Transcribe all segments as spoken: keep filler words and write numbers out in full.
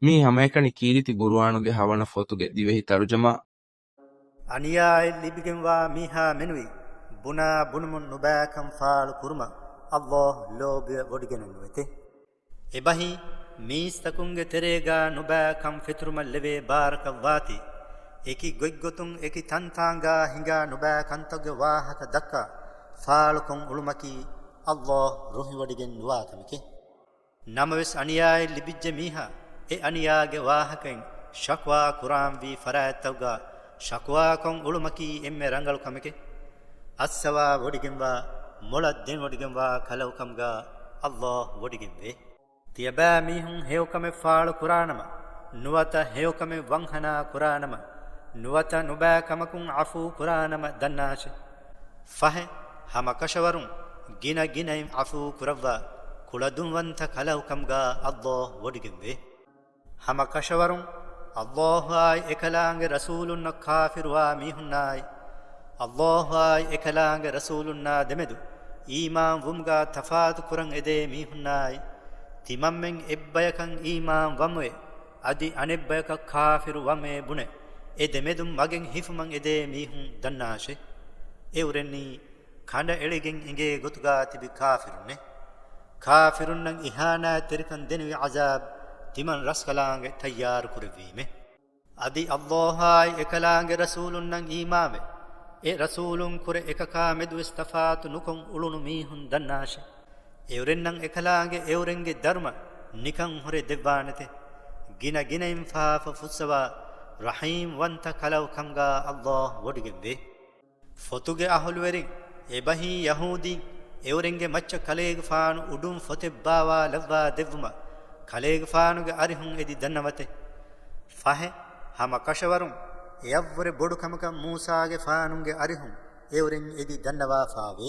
މީ ހަމައެކަނި ކީރިތި ގުރުއާނުގެ ހަވަނަ ފޮތުގެ ދިވެހި ތަރުޖަމާ. އަނިޔާއެއް ލިބިގެންވާ މީހާ މެނުވީ، ބުނާ ބުނުމުން ނުބައިކަން ފާޅު ކުރުމަށް އައްލާހު ލޯބިވެ ވޮޑިގެނެއް ނުވެތެ. އެބަހީ، މީސްތަކުންގެ ތެރޭގާ ނުބައިކަން ފެތުރުމަށް ލެވޭ ބާރަކަށް ވާތީ، އެކި ގޮތްގޮތުން އެކި ތަންތާނގާ ހިނގާ ނުބައިކަންތަކުގެ ވާހަކަ ދައްކާ ފާޅުކޮށް އުޅުމަކީ އައްލާހު ރުހިވޮޑިގެން ނުވާ ކަމެކޭ. ނަމަވެސް އަނިޔާއެއް ލިބިއްޖެ މީހާ، އެ އަނިޔާގެ ވާހަކައިން ޝަކުވާ ކުރާންވީ ފަރާތްތަކުގާ ޝަކުވާކޮށް އުޅުމަކީ އެންމެ ރަނގަޅު ކަމެކޭ. އައްސަވާ ވޮޑިގެންވާ، މޮޅަށް ދެންވޮޑިގެންވާ ކަލަކު ކަމުގާ އައްލާހު ވޮޑިގެންވޭ. ތިޔަބައިމީހުން ހެޔޮކަމެއް ފާޅު ކުރާނަމަ، ނުވަތަ ހެޔޮކަމެއް ވަންހަނާ ކުރާނަމަ، ނުވަތަ ނުބައި ކަމަކުން އަފޫ ކުރާނަމަ ދަންނާށެ. ފަހެ، ހަމަ ކަށަވަރުން ގިނަ ގިނައިން އަފޫ ކުރައްވާ، ކުޅަދުންވަންތަ ކަލަކު ކަމުގާ އައްލާހު ވޮޑިގެންވޭ. ހަމަ ކަށަވަރުން އައްލާހުއާއި އެކަލާނގެ ރަސޫލުންނަށް ކާފިރުވާ މީހުންނާއި، އައްލާހުއާއި އެކަލާނގެ ރަސޫލުންނާ ދެމެދު އީމާން ވުމުގާ ތަފާތު ކުރަން އެދޭ މީހުންނާއި، ތިމަންމެން އެއްބަޔަކަށް އީމާން ވަންވެ، އަދި އަނެއްބަޔަކަށް ކާފިރު ވަންވެ ބުނެ، އެ ދެމެދުން މަގެއް ހިފުމަށް އެދޭ މީހުން ދަންނާށެ. އެއުރެންނީ ކަނޑައެޅިގެން އެނގޭ ގޮތުގާ ތިބި ކާފިރުންނެ. ކާފިރުންނަށް އިހާނާތްތެރިކަން ދެންވި ޢަޒާބް ތިމަން ރަސްކަލާނގެ ތައްޔާރު ކުރެއްވީމެ. އަދި އައްލާހާއި އެކަލާނގެ ރަސޫލުންނަށް އީމާންވެ، އެ ރަސޫލުން ކުރެ އެކަކާ މެދުވެސް ތަފާތު ނުކޮށް އުޅުނު މީހުން ދަންނާށެ. އެއުރެންނަށް އެކަލާނގެ އެއުރެންގެ ދަރުމަ ނިކަން ހުރެ ދެއްވާނެތެ. ގިނަ ގިނައިން ފާފަ ފުއްސަވާ، ރަޙީމް ވަންތަ ކަލަކު ކަމުގާ އައްލާހު ވޮޑިގެންވޭ. ފޮތުގެ އަހުލުވެރިން، އެބަހީ ޔަހޫދީން، އެއުރެންގެ މައްޗަށް ކަލޭގެފާނު އުޑުން ފޮތެއް ބާވާލައްވާ ދެއްވުމަށް، ކަލޭގެފާނުގެ އަރިހުން އެދި ދަންނަވަތެ. ފަހެ، ހަމަ ކަށަވަރުން އެއަށްވުރެ ބޮޑު ކަމަކަށް މޫސާގެފާނުގެ އަރިހުން އެއުރެން އެދި ދަންނަވާފާވޭ.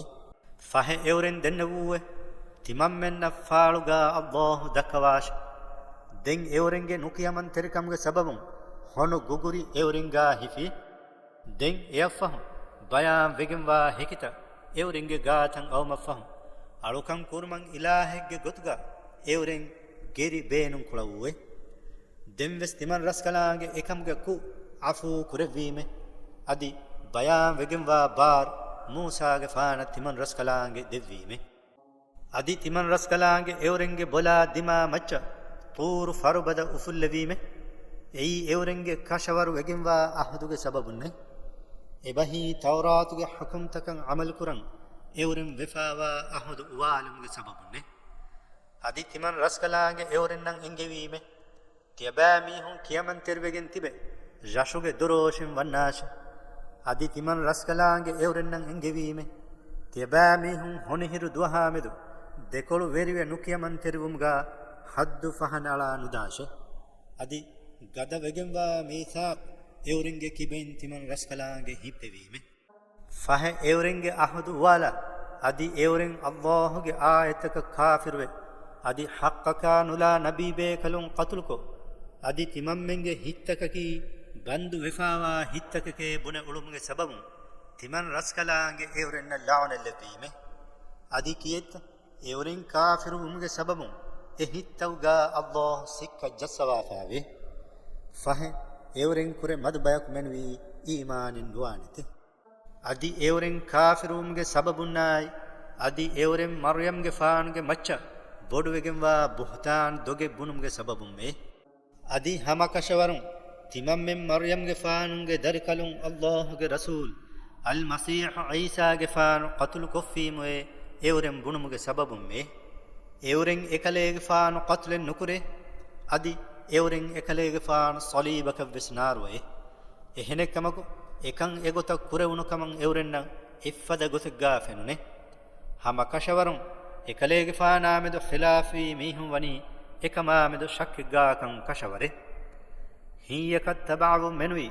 ފަހެ އެއުރެން ދެންނެވޫއެ، ތިމަންމެންނަށް ފާޅުގާ އައްލާހު ދައްކަވާށެ. ދެން އެއުރެންގެ ނުކިޔަމަންތެރިކަމުގެ ސަބަބުން ހޮނު ގުގުރި އެއުރެންގާ ހިފި. ދެން އެއަށްފަހު ބަޔާން ވެގެންވާ ހެކިތައް އެއުރެންގެ ގާތަށް އައުމަށްފަހު، އަޅުކަން ކުރުމަށް އިލާހެއްގެ ގޮތުގަ އެއުރެން ގެރި ބޭނުން ކުޅަވޫއެ. ދެންވެސް ތިމަން ރަސްކަލާނގެ އެކަމުގެ ކުށް އަފޫ ކުރެއްވީމެ. އަދި ބަޔާން ވެގެންވާ ބާރު މޫސާގެފާނަށް ތިމަން ރަސްކަލާނގެ ދެއްވީމެ. އަދި ތިމަން ރަސްކަލާނގެ އެއުރެންގެ ބޮލާ ދިމާ މައްޗަށް ޠޫރު ފަރުބަދަ އުފުއްލެވީމެ. އެއީ އެއުރެންގެ ކަށަވަރު ވެގެންވާ އަހުދުގެ ސަބަބުންނެ. އެބަހީ ތައުރާތުގެ ޙުކުމްތަކަށް ޢަމަލުކުރަން އެއުރެން ވެފާވާ އަހުދު އުވާލުމުގެ ސަބަބުންނެ. އަދި ތިމަން ރަސްކަލާނގެ އެއުރެންނަށް އެންގެވީމެ. ތިޔަބައިމީހުން ކިޔަމަންތެރިވެގެން ތިބެ، ރަށުގެ ދޮރޯށިން ވަންނާށެ. އަދި ތިމަން ރަސްކަލާނގެ އެއުރެންނަށް އެންގެވީމެ. ތިޔަބައިމީހުން ހޮނިހިރު ދުވަހާ މެދު ދެކޮޅު ވެރިވެ ނުކިޔަމަންތެރިވުމުގާ ޙައްދު ފަހަނައަޅާ ނުދާށެ. އަދި ގަދަ ވެގެންވާ މީސާޤު އެއުރެންގެ ކިބައިން ތިމަން ރަސްކަލާނގެ ހިއްޕެވީމެ. ފަހެ އެއުރެންގެ އަހުދު އުވާލާ، އަދި އެއުރެން އައްލާހުގެ އާޔަތަކަށް ކާފިރުވެ، އަދި ޙައްޤަކާ ނުލާ ނަބީބޭކަލުން ޤަތުލުކޮށް، އަދި ތިމަންމެންގެ ހިތްތަކަކީ ބަންދު ވެފާވާ ހިތްތަކެކޭ ބުނެ އުޅުމުގެ ސަބަބުން، ތިމަން ރަސްކަލާނގެ އެއުރެންނަށް ލަޢުނަތްލެއްވީމެ. އަދި ކިއެއްތަ؟ އެއުރެން ކާފިރުވުމުގެ ސަބަބުން އެ ހިތްތަކުގާ އައްލާހު ސިއްކަ ޖައްސަވާފާވޭ. ފަހެ، އެއުރެން ކުރެ މަދު ބަޔަކު މެނުވީ އީމާނެއް ނުވާނެތެ. އަދި އެއުރެން ކާފިރުވުމުގެ ސަބަބުންނާއި، އަދި އެއުރެން މަރްޔަމްގެފާނުގެ މައްޗަށް ބޮޑުވެގެންވާ ބުހުތާން ދޮގެއް ބުނުމުގެ ސަބަބުންވޭ. އަދި ހަމަކަށަވަރުން ތިމަންމެން މަރްޔަމްގެފާނުގެ ދަރިކަލުން އައްލާހުގެ ރަސޫލު އަލްމަސީޙު ޢީސާގެފާނު ޤަތުލުކޮށްފީމުއޭ އެއުރެން ބުނުމުގެ ސަބަބުންވޭ. އެއުރެން އެކަލޭގެފާނު ޤަތުލެއް ނުކުރޭ، އަދި އެއުރެން އެކަލޭގެފާނު ޞަލީބަކަށްވެސް ނާރުވައޭ. އެހެނެއްކަމަކު، އެކަން އެގޮތަށް ކުރެވުނުކަމަށް އެއުރެންނަށް އެއްފަދަ ގޮތެއްގާ ފެނުނޭ. ހަމަ ކަށަވަރުން އެކަލޭގެފާނާމެދު ޚިލާފްވީ މީހުން ވަނީ އެކަމާމެދު ޝައްކެއްގާކަން ކަށަވަރޭ. ހިންޔަކަށް ތަބަޢަވުން މެނުވީ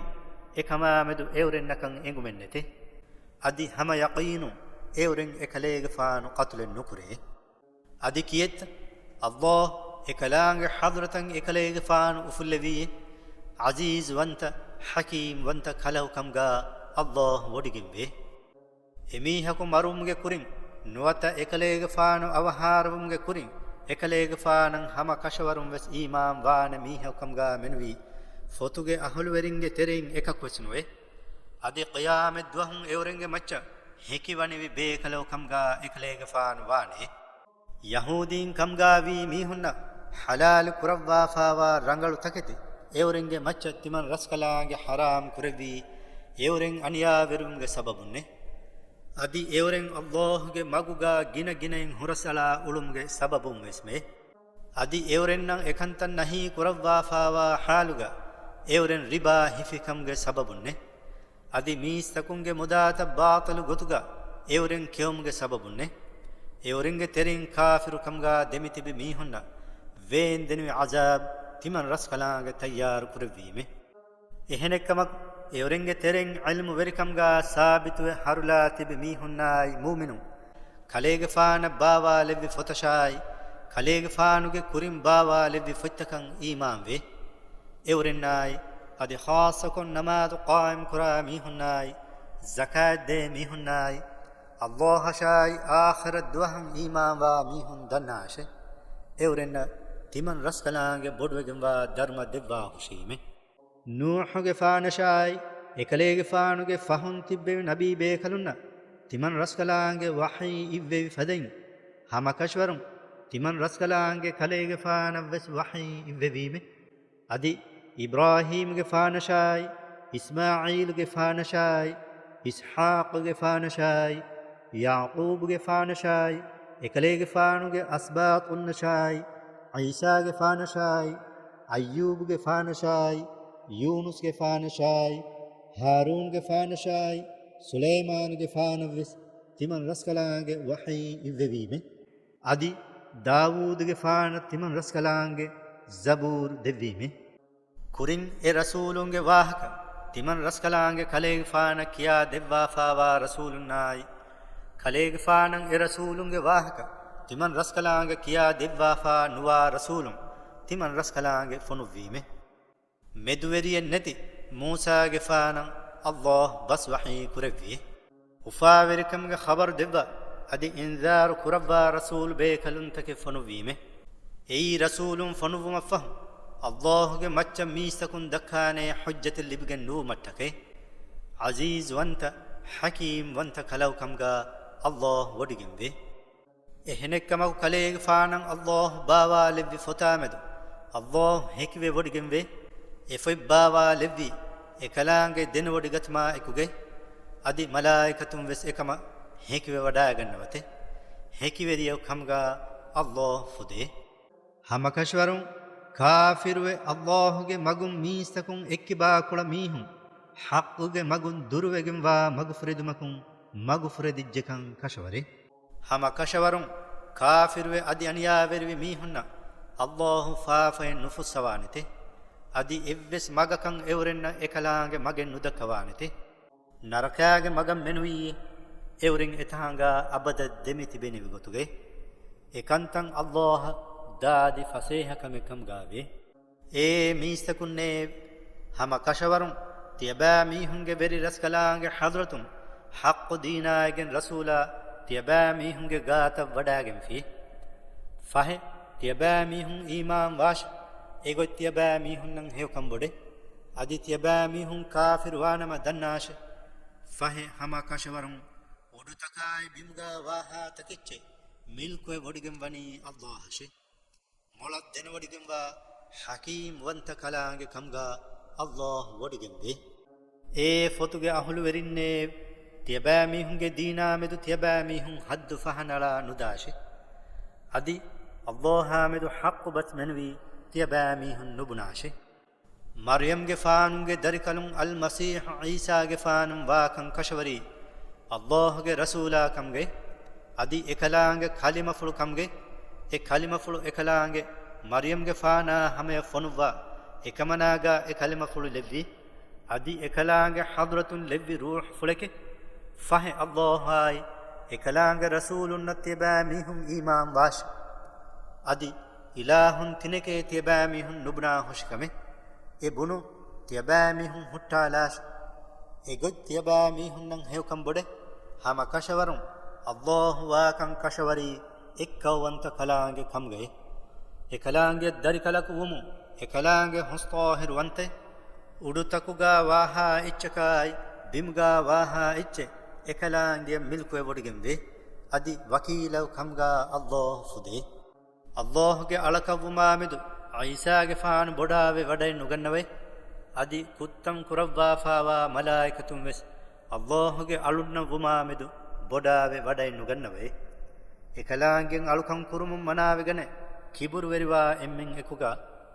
އެކަމާމެދު އެއުރެންނަކަށް އެނގުމެއްނެތޭ. އަދި ހަމަ ޔަޤީނުން އެއުރެން އެކަލޭގެފާނު ޤަތުލެއް ނުކުރޭ. އަދި ކިއެއްތަ؟ އައްލާހު އެކަލާނގެ ޙަޟްރަތަށް އެކަލޭގެފާނު އުފުއްލެވީ، ޢަޒީޒުވަންތަ، ޙަކީމްވަންތަ ކަލަކު ކަމުގާ އައްލާހު ވޮޑިގެންވޭ. އެމީހަކު މަރުވުމުގެ ކުރިން، ނުވަތަ އެކަލޭގެފާނު އަވަހާރަވުމުގެ ކުރިން، އެކަލޭގެފާނަށް ހަމަ ކަށަވަރުން ވެސް އީމާން ވާނެ މީހަކު ކަމުގާ މެނުވީ، ފޮތުގެ އަހުލުވެރިންގެ ތެރެއިން އެކަކު ވެސް ނުވޭ. އަދި ޤިޔާމަތް ދުވަހު އެއުރެންގެ މައްޗަށް ހެކިވަނިވި ބޭކަލަކު ކަމުގާ އެކަލޭގެފާނު ވާނެ. ޔަހޫދީން ކަމުގާ ވީ މީހުންނަށް ޙަލާލު ކުރައްވާފާވާ ރަނގަޅު ތަކެތި އެއުރެންގެ މައްޗަށް ތިމަން ރަސްކަލާނގެ ޙަރާމް ކުރެއްވީ، އެއުރެން އަނިޔާވެރިވުމުގެ ސަބަބުންނޭ. އަދި އެއުރެން ﷲ ގެ މަގުގާ ގިނަ ގިނައިން ހުރަސްއަޅާ އުޅުމުގެ ސަބަބުން ވެސްމޭ. އަދި އެއުރެންނަށް އެކަންތައް ނަހީ ކުރައްވާފާވާ ޙާލުގަ އެއުރެން ރިބާ ހިފިކަމުގެ ސަބަބުންނޭ. އަދި މީސްތަކުންގެ މުދާތައް ބާޠިލު ގޮތުގަ އެއުރެން ކެއުމުގެ ސަބަބުންނޭ. އެއުރެންގެ ތެރެއިން ކާފިރު ކަމުގާ ދެމިތިބި މީހުންނަށް ވޭންދެނިވި ޢަޒާބް ތިމަން ރަސްކަލާނގެ ތައްޔާރު ކުރެއްވީމޭ. އެހެނެއްކަމަކު، އެއުރެންގެ ތެރެއިން ޢިލްމުވެރިކަމުގާ ސާބިތުވެ ހަރުލާ ތިބި މީހުންނާއި މުއުމިނުން، ކަލޭގެފާނަށް ބާވާލެއްވި ފޮތަށާއި، ކަލޭގެފާނުގެ ކުރިން ބާވާލެއްވި ފޮތްތަކަށް އީމާންވޭ. އެއުރެންނާއި، އަދި ޚާއްޞަކޮށް ނަމާދު ޤާއިމްކުރާ މީހުންނާއި، ޒަކާތްދޭ މީހުންނާއި، ﷲ އަށާއި އާޚިރަތް ދުވަހަށް އީމާންވާ މީހުން ދަންނާށޭ، އެއުރެންނަށް ތިމަން ރަސްކަލާނގެ ބޮޑުވެގެންވާ ދަރުމަ ދެއްވާހުށީމޭ. ނޫޙުގެފާނަށާއި، އެކަލޭގެފާނުގެ ފަހުން ތިއްބެވި ނަބީ ބޭކަލުންނަށް ތިމަން ރަސްކަލާނގެ ވަޙީ އިއްވެވި ފަދައިން، ހަމަކަށަވަރުން ތިމަން ރަސްކަލާނގެ ކަލޭގެފާނަށް ވެސް ވަޙީ އިއްވެވީމެ. އަދި އިބްރާހީމްގެފާނަށާއި، އިސްމާޢީލުގެފާނަށާއި، އިސްޙާޤުގެފާނަށާއި، ޔަޢުޤޫބުގެފާނަށާއި، އެކަލޭގެފާނުގެ އަސްބާޠުންނަށާއި، ޢީސާގެފާނަށާއި، އައްޔޫބުގެފާނަށާއި، ޔޫނުސްގެފާނަށާއި، ހާރޫންގެފާނަށާއި، ސުލައިމާނުގެފާނަށްވެސް ތިމަން ރަސްކަލާނގެ ވަޙީ އިއްވެވީމެ. އަދި ދާވޫދުގެފާނަށް ތިމަން ރަސްކަލާނގެ ޒަބޫރު ދެއްވީމެ. ކުރިން އެ ރަސޫލުންގެ ވާހަކަ ތިމަން ރަސްކަލާނގެ ކަލޭގެފާނަށް ކިޔާ ދެއްވާފާވާ ރަސޫލުންނާއި، ކަލޭގެފާނަށް އެ ރަސޫލުންގެ ވާހަކަ ތިމަން ރަސްކަލާނގެ ކިޔާ ދެއްވާފާ ނުވާ ރަސޫލުން ތިމަން ރަސްކަލާނގެ ފޮނުއްވީމެ. މެދުވެރިއެއް ނެތި މޫސާގެފާނަށް ﷲ ބަސް ވަޙީ ކުރެއްވި. އުފާވެރިކަމުގެ ޚަބަރު ދެއްވާ އަދި އިންޒާރު ކުރައްވާ ރަސޫލު ބޭކަލުންތަކެއް ފޮނުއްވީމެ. އެއީ ރަސޫލުން ފޮނުއްވުމަށްފަހު، ﷲ ގެ މައްޗަށް މީސްތަކުން ދައްކާނޭ ޙުއްޖަތެއް ލިބިގެން ނުވުމަށްޓަކައި. ޢަޒީޒުވަންތަ، ޙަކީމްވަންތަ ކަލަކު ކަމުގާ ﷲ ވޮޑިގެންވޭ. އެހެނެއްކަމަކު ކަލޭގެފާނަށް ﷲ ބާވާލެއްވި ފޮތާމެދު ﷲ ހެކިވެ ވޮޑިގެންވޭ. އެ ފޮތް ބާވާލެއްވީ އެކަލާނގެ ދެނެވޮޑިގަތުމާ އެކުގައި، އަދި މަލާއިކަތުން ވެސް އެކަމަށް ހެކިވެވަޑާގަންނަވަތެ. ހެކިވެރިޔަކު ކަމުގާ ﷲ ފުދޭ. ހަމަކަށަވަރުން ކާފިރުވެ ﷲ ގެ މަގުން މީސްތަކުން އެއްކިބާކުޅަ މީހުން ޙައްޤުގެ މަގުން ދުރުވެގެންވާ މަގުފުރެދުމަކުން މަގުފުރެދިއްޖެކަން ކަށަވަރޭ. ހަމަ ކަށަވަރުން ކާފިރުވެ އަދި އަނިޔާވެރިވި މީހުންނަށް ﷲ ފާފައެއް ނުފުއްސަވާނެތެ. އަދި އެއްވެސް މަގަކަށް އެއުރެންނަށް އެކަލާނގެ މަގެއް ނުދައްކަވާނެތެ. ނަރަކާގެ މަގަށް މެނުވީ އެއުރެން އެތާނގާ އަބަދަށް ދެމިތިބެނިވި ގޮތުގައި. އެކަންތައް ﷲ އަށް ދާދި ފަސޭހަކަމެއް ކަމުގާވޭ. އޭ މީސްތަކުންނޭ! ހަމަ ކަށަވަރުން ތިޔަބައިމީހުންގެ ވެރި ރަސްކަލާނގެ ޙަޟްރަތުން ޙައްޤު ދީނާއިގެން ރަސޫލާ ތިޔަބައިމީހުންގެ ގާތަށް ވަޑާގެންފި. ފަހެ، ތިޔަބައިމީހުން އީމާން ވާށެ. އެގޮތް ތިޔަބައިމީހުންނަށް ހެޔޮކަން ބޮޑޭ. އަދި ތިޔަބައިމީހުން ކާފިރު ވާނަމަ ދަންނާށެ. ފަހެ، ހަމަ ކަށަވަރުން އުޑުތަކާއި ބިމުގާ ވާހާ ތަކެއްޗެއް މިލްކުވެ ވޮޑިގެން ވަނީ ﷲ އަށެ. މޮޅަށް ދެނެވޮޑިގެންވާ ޙަކީމް ވަންތަ ކަލާނގެ ކަމުގާ ﷲ ވޮޑިގެންވޭ. އޭ ފޮތުގެ އަހުލުވެރިންނޭ! ތިޔަބައިމީހުންގެ ދީނާމެދު ތިޔަބައިމީހުން ޙައްދު ފަހަނަޅާ ނުދާށެ. އަދި ﷲ އާމެދު ޙައްޤު ބަސް މެނުވީ ތިޔަބައިމީހުން ނުބުނާށެ. މަރްޔަމްގެފާނުގެ ދަރިކަލުން އަލްމަސީޙު ޢީސާގެފާނު ވާކަން ކަށަވަރީ ﷲ ގެ ރަސޫލާ ކަމުގައި، އަދި އެކަލާނގެ ކަލިމަފުޅު ކަމުގައި. އެ ކަލިމަފުޅު އެކަލާނގެ މަރްޔަމްގެފާނާ ހަމަޔަށް ފޮނުއްވާ އެކަމަނާގާ އެ ކަލިމަފުޅު ލެއްވީ. އަދި އެކަލާނގެ ޙަޟްރަތުން ލެއްވި ރޫޙުފުޅެކޭ. ފަހެ ﷲ އާއި އެކަލާނގެ ރަސޫލުންނަށް ތިޔަބައިމީހުން އީމާން ވާށެ. އަދި އިލާހުން ތިނެކޭ ތިޔަބައިމީހުން ނުބުނާ ހުށިކަމެއް. އެ ބުނުން ތިޔަބައިމީހުން ހުއްޓާލާށެ. އެގޮތް ތިޔަބައިމީހުންނަށް ހެޔޮކަން ބޮޑޭ. ހަމަ ކަށަވަރުން ﷲ ވާކަން ކަށަވަރީ އެއްކައުވަންތަ ކަލާނގެ ކަމުގައި، އެކަލާނގެ ދަރިކަލަކު ވުމުން، އެކަލާނގެ ހުސްޠާހިރުވަންތައެއް، އުޑުތަކުގާ ވާހާ އެއްޗަކާއި، ބިމުގާ ވާހާ އެއްޗެއް، އެކަލާނގެ މިލްކުވެވޮޑިގެންވޭ. އަދި ވަކީލަކު ކަމުގާ ﷲ ފުދޭ. ﷲގެ އަޅަކަށްވުމާމެދު، ޢީސާގެފާނު ބޮޑާވެ ވަޑައެއްނުގަންނަވައި، އަދި ކުއްތަން ކުރައްވާފާވާ މަލާއިކަތުން ވެސް، ﷲގެ އަޅުންނަށް ވުމާމެދު ބޮޑާވެ ވަޑައެއްނުގަންނަވައި. އެކަލާނގެ އަޅުކަން ކުރުމުން މަނާވެގަނެ، ކިބުރުވެރިވާ އެންމެން އެކުގާ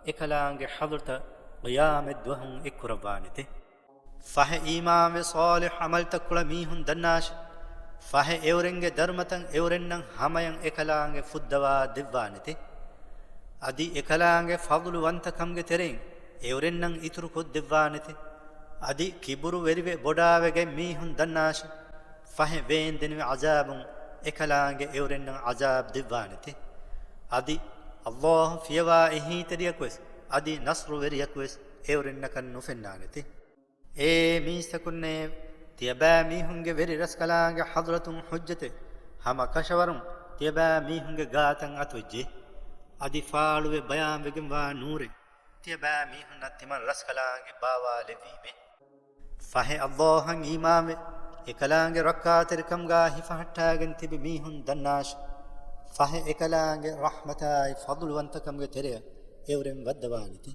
އެކަލާނގެ ޙަޟްރަތަށް ޤިޔާމަތްދުވަހުން އެއްކުރައްވާނެތެ. ފަހެ އީމާންވެ ޞާލިޙު ޢަމަލުތައް ކުޅަ މީހުން ދަންނާށި. ފަހެ އެއުރެންގެ ދަރުމަތައް އެއުރެންނަށް ހަމަޔަށް އެކަލާނގެ ފުއްދަވާ ދެއްވާނެތެ. އަދި އެކަލާނގެ ފަޟުލުވަންތަ ކަމުގެ ތެރެއިން އެއުރެންނަށް އިތުރު ކޮށްދެއްވާނެތެ. އަދި ކިބުރުވެރިވެ ބޮޑާވެގެން މީހުން ދަންނާށި. ފަހެ ވޭންދެނިވި ޢަޒާބުން އެކަލާނގެ އެއުރެންނަށް ޢަޒާބު ދެއްވާނެތެ. އަދި ﷲ ފިޔަވާ އެހީތެރިޔަކުވެސް، އަދި ނަޞްރުވެރިޔަކުވެސް އެއުރެންނަކަށް ނުފެންނާނެތެ. އޭ މީސްތަކުންނޭވެ! ތިޔަބައިމީހުންގެ ވެރި ރަސްކަލާނގެ ޙަޟްރަތުން ޙުއްޖަތެއް ހަމަކަށަވަރުން ތިޔަބައިމީހުންގެ ގާތަށް އަތުވެއްޖެ. އަދި ފާޅުވެ ބަޔާންވެގެންވާ ނޫރެއް ތިޔަބައިމީހުންނަށް ތިމަން ރަސްކަލާނގެ ބާވާލެއްވީމެ. ފަހެ ﷲއަށް އީމާންވެ، އެކަލާނގެ ރައްކާތެރިކަމުގާ ހިފަހައްޓާގެން ތިބި މީހުން ދަންނާށި. ފަހެ އެކަލާނގެ ރަޙްމަތާއި ފަޟުލުވަންތަކަމުގެ ތެރެއަށް އެއުރެން ވައްދަވާނެތެ.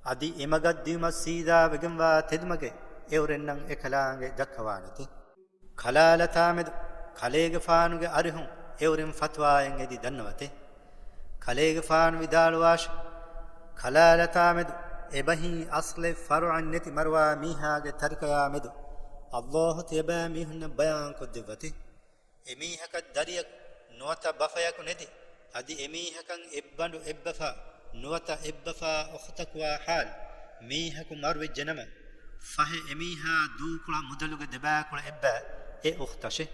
އަދި އެމަގަށް ދިޔުމަށް ސީދާވެގެންވާ ތެދުމަގެއް އެއުރެންނަށް އެކަލާނގެ ދައްކަވާނެތެ. ކަލާލަތާމެދު ކަލޭގެފާނުގެ އަރިހުން އެއުރެން ފަތުވާއެއް އެދި ދަންނަވަތެ. ކަލޭގެފާނު ވިދާޅުވާށި، ކަލާލަތާމެދު އެބަހީ އަޞްލެއް ފަރުޢެއް ނެތި މަރުވާ މީހާގެ ތަރިކަޔާމެދު ﷲ ތިޔަބައިމީހުންނަށް ބަޔާންކޮށްދެއްވަތި. އެމީހަކަށް ދަރިޔަކު ނުވަތަ ބަފަޔަކު ނެތި، އަދި އެމީހަކަށް އެއްބަނޑު އެއްބަފާ ނުވަތަ އެއްބަފާ އުޚްތަކުވާ ޙާލު މީހަކު މަރުވެއްޖެނަމަ، ފަހެ އެމީހާ ދޫކުޅަ މުދަލުގެ ދެބައިކުޅަ އެއްބައި އެ އުޚްތަށެ.